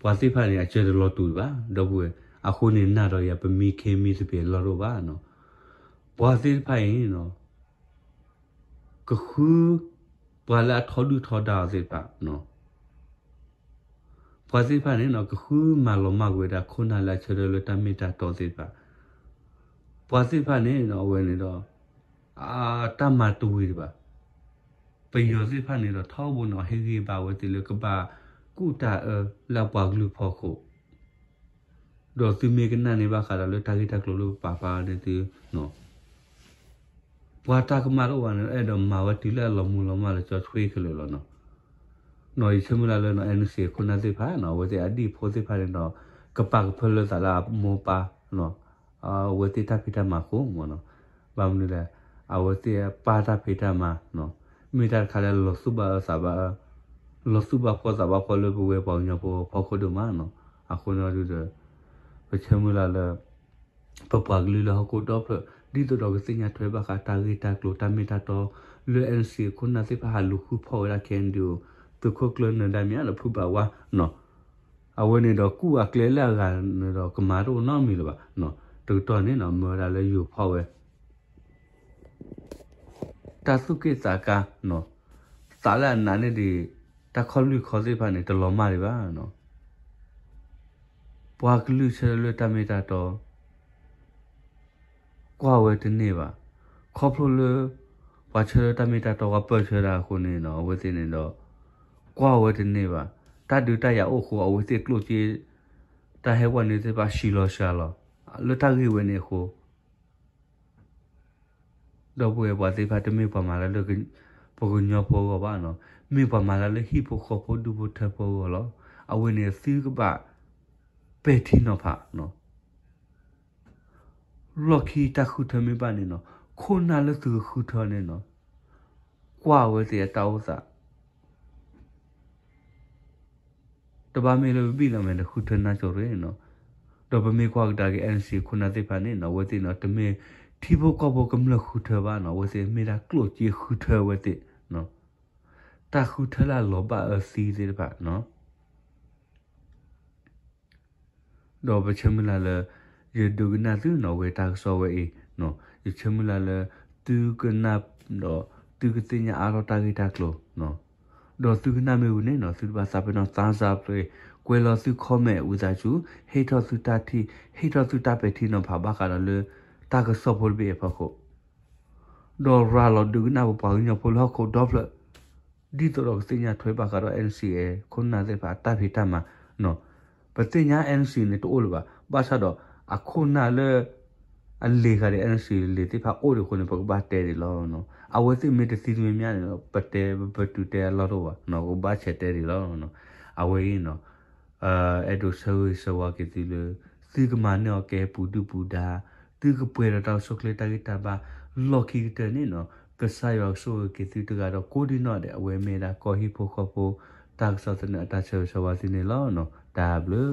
ပှၤသ့ၣ်တဖၣ်န့ၣ် အစၢတလီၤတူာ်ဘၣ် ဒီပုၢ်ဝဲၢ်, အဃိန့ၣ် နၢ်ဒီးယၤ ပမံခ့မံသပ့ၤလီၢ်တအိၣ်ဘၣ်နီၤ, ပှၤသ့ၣ်တဖၣ်အံၤနီၤ ကဃု ပှၤလၢအထီဒုၣ်ထီဒါအီၤသ့ၣ်တဖၣ်နီၤ, ပှၤသ့ၣ်တဖၣ်န့ၣ်နီၤ ကဃုမၤလီၤမၢ်ကွံာ်ဝဲဒၣ်ခိၣ်နၢ်လၢအဆၢထၢၣ်လၢတၢ်မ့ၢ်တၢ်တီသ့ၣ်တဖၣ်, ပှၤသ့ၣ်တဖၣ်န့ၣ်နီၤ အဝဲန့ၣ်ဒီး အတၢ်မၤတဝံၤတဘၣ်, ပယီၤသ့ၣ်တဖၣ်န့ၣ်ဒီးထီဘိန့ၣ် အဟ့ၣ်ဂံၢ်ဘါဝဲသ့ၣ်လၢကဘၣ်ကူၣ်တၢ်အၢလၢအပှၤကလုာ်ဖီခိၣ် ဒီးသုမ့ၢ်ကနၣ်န့ၢ်ဘၣ်ဃးဒီးလၢတၢ်ဂ့ၢ်တၢ်ကျိၤလၢပပာ်ဖျါန့ၢ်သုနီၤ, ပှၤတၢ်ကမၣ်တအိၣ်ဘၣ်န့ၣ် အဲၣ်ဒိးမၤဝဲတုၤလၢအလီၤမူလီၤမၢ်လၢကၠီဆွ့ခဲလၢာ်လီၤနီၤ, နီၤ ယဆၢမုၢ်လၢ်လၢနီၤ NCA ခိၣ်နၢ်သ့ၣ်တဖၣ်နီၤ အဝဲသ့ၣ်အဒံၣ်ဖိသ့ၣ်တဖၣ်န့ၣ်ဒီး ကပာ်ကဖၢလၢသးလၢအမိၢ်ပၢ်နီၤ အဝဲသ့ၣ်တၢ်ဖံးတၢ်မၤအဃိမ့ၢ်နီၤ, ဘၣ်မနုၤလဲၣ်, အဝဲသ့ၣ်ပၢ်တၢ်ဖံးတၢ်မၤနီၤ မ့ၢ်တၢ်တခါလၢလီၤသူၣ်ဘၣ်အၢသးဘၣ်အၢ, လီၤသူၣ်ဘၣ်ဖှီၣ်သးဘၣ်ဖှီၣ်လၢပဝဲပှၤကညီဖိဖီခိၣ်ဒိၣ်မးနီၤ, အဃိန့ၣ်ဒီး ပဆၢမုၢ်လၢ်လၢ ပပှၤကလုာ်လၢဟီၣ်ခိၣ်ဒီဖျၢၣ် ဒ်သိးဒီးကသ့ၣ်ညါထွဲဘၣ်ဃးတၢ်ဂ့ၢ်တၢ်ကျိၤတၢ်မ့ၢ်တၢ်တီ လၢ NCA ခိၣ်နၢ်သ့ၣ်တဖၣ်ဟးလူၤဃုဖီၣ်ဝဲဒၣ် KNDO သုးခိၣ်ကျၢၢ်နၢၤဒါမံၤဒီးဖုဘၣ်ဝါ အဝဲန့ၣ်ဒီးကူၣ်အကျဲလၢအဂၤန့ၣ်ဒီးကမၤတအိၣ်နီတမံၤလၢၤဘၣ်, တကတီၢ်န့ၣ်နီၤ မၢဝဲဒၣ်လၢယိၤဖီၣ်ဝဲ တၢ်သူၣ်က့ၣ်သးကါနီၤ, သးလၢအနးန့ၢ်ဒံး တၢ်ခီၣ်လွံၢ်ခီသ့ၣ်တဖၣ်န့ၣ် တလီၤမၢ်ဒံးဘၣ်နီၤ, ပှၤကလုာ်ဆၢထၢၣ်လၢတၢ်မ့ၢ်တၢ်တီ ကွၢ်ဝဲတန့ၢ်ဘၣ်. ခီဖျိလၢ ပှၤဆၢထၢၣ်တၢ်မ့ၢ်တၢ်တီ ပှၤပၢၢ်ဆၢတၢ်အဃိန့ၣ်နီၤ အဝဲသ့ၣ်န့ၣ်ဒီး ကွၢ်ဝဲတန့ၢ်ဘၣ်. တၢ်ဒုးတၢ်ယၤအိၣ်အဃိ အဝဲသ့ၣ်ကျိၣ်စ့ တၢ်ဟဲဝဲန့ၣ်သ့ၣ်တဖၣ် ဆံးလီၤစှၤလီၤ လၢတၢ်ဂ့ၢ်ဝဲန့ၣ်အဃိ ဒီပုၢ်ဝဲၢ်ပှၤသ့ၣ်တဖၣ် တမ့ၢ်ပှၤမၤတၢ်လၢ ပှၤကညီဖိအဂီၢ်ဘၣ်နီၤ, မ့ၢ်ပှၤမၤတၢ်လၢဟံၣ်ဖိဃီဖိဒူၣ်ဖိထၢဖိအဂီၢ်လီၤ. အဝဲန့ၣ်သုကဘၣ်ပဲာ်ထံနီၤဖးနီၤ. လီၢ်ခံတၢ်ဃုထၢမ့ၢ်ဘၣ်န့ၣ်နီၤ, ခိၣ်နၢ်လၢသုကဃုထၢန့ၣ်နီၤ, ကွၢ်ဝဲသ့ၣ်အတၢ်အိၣ်သး တဘၣ်မ့ၢ်လၢပဘံၣ်လီၤမဲာ်ဒီးဃုထၢနၢ်ကၠိရ့ၣ်နီၤ, ဒီးပမ့ၢ်ကွၢ်ကဒါက့ၤ NCA ခိၣ်နၢ်သ့ၣ်တဖၣ်န့ၣ်နီၤ အဝဲသ့ၣ်နီၤ တမ့ၢ်ထံဖိကီၢ်ဖိကမျၢၢ်ဃုထၢဘၣ်နီၤ, အဝဲသ့ၣ်မ့ၢ်ဒၣ်ကျိၣ်စ့ဃုထၢဝဲသ့ၣ်နီၤ, တၢ်ဃုထၢလၢအလီၤဘၣ်အၢသံသ့ၣ်တဖၣ်နီၤ. ဒီးပဆၢမုၢ်လၢ်လၢ ယဒိကနၣ်သုနီၤ ဝဲတၢ်ကစီၣ်ဝဲအံၤနီၤ, ယဆၢမုၢ်လၢ်လၢ သုကနၣ်ဒီး သုကသ့ၣ်ညါအါထီၣ်တၢ်ဂ့ၢ်တၢ်ကျိၤနီၤ, ဒီးသုကနၣ်မ့ၢ်ဝံၤန့ၣ်နီၤ သုတဘၣ်သးပ့ၤနီၣ် thumbs up ကွဲးလီၤသု comment ဝံသးစူၤ ဟ့ၣ်ထီၣ်သုတၢ်ထံၣ် ဟ့ၣ်ထီၣ်သုတၢ်ပဲာ်ထံနီၤဖးဘၣ်ဃးဒီးလၢ တၢ်ကစီၣ်ဖိတဘ့ၣ်အဖီခိၣ် ဒီးရၤလီၤဒုးကနၣ်ပပှၤကညီဖိလၢဟီၣ်ခိၣ်ဒီဖျၢၣ် ဒ်သိးဒီးကသ့ၣ်ညါထွဲဘၣ်ဃးဒီး NCA ခိၣ်နၢ်သ့ၣ်တဖၣ်အတၢ်ဖံးတၢ်မၤနီၤ. ပသ့ၣ်ညါ NCA န့ၣ်တအိၣ်လၢၤဘၣ်, ဘၣ်ဆၣ်ဒီး အခိၣ်နၢ်လၢ အလံာ်ဃာ်ဒီး NCA လံာ်သ့ၣ်တဖၣ်အိၣ်ဒံးအဃိန့ၣ် ပကဘၣ်တဲဒံးလီၤ. အဝဲသ့ၣ်မ့ၢ်တသံတမ့ၢ်မ့ၢ်န့ၣ် ပတဲပတုာ်တဲအလီၢ်တအိၣ်ဘၣ်, ပကဘၣ်ဆဲးတဲဒံးလီၤ. အဝဲအံၤနီၤ အဲၣ်ဒိးဆၢဂ့ၤဆၢဝါက့ၤသုလၢ သုကမၤန့ၢ်အီၤကဲပူၤဒုၣ်ပူၤဒါ, သုကပှဲၤဒီးတၢ်အိၣ်ဆူၣ်အိၣ်ချ့တၢ်ဂံၢ်တၢ်ဘါ, လီၢ်ခံကတၢၢ်န့ၣ်နီၤ ကစၢ်ယွၤကဆိၣ်ဂ့ၤက့ၤသုတဂၤဒီးကိးဒံနီၢ်ဒဲး အဝဲမ့ၢ်ဒၣ်ကီၢ်ဟံၣ်ဖိဃီဖိ တၢ်ကစီၣ်သနၢၣ်အတၢ်ဆၢဂ့ၤဆၢဝါသုန့ၣ်လီၤ. တၢ်ဘျုး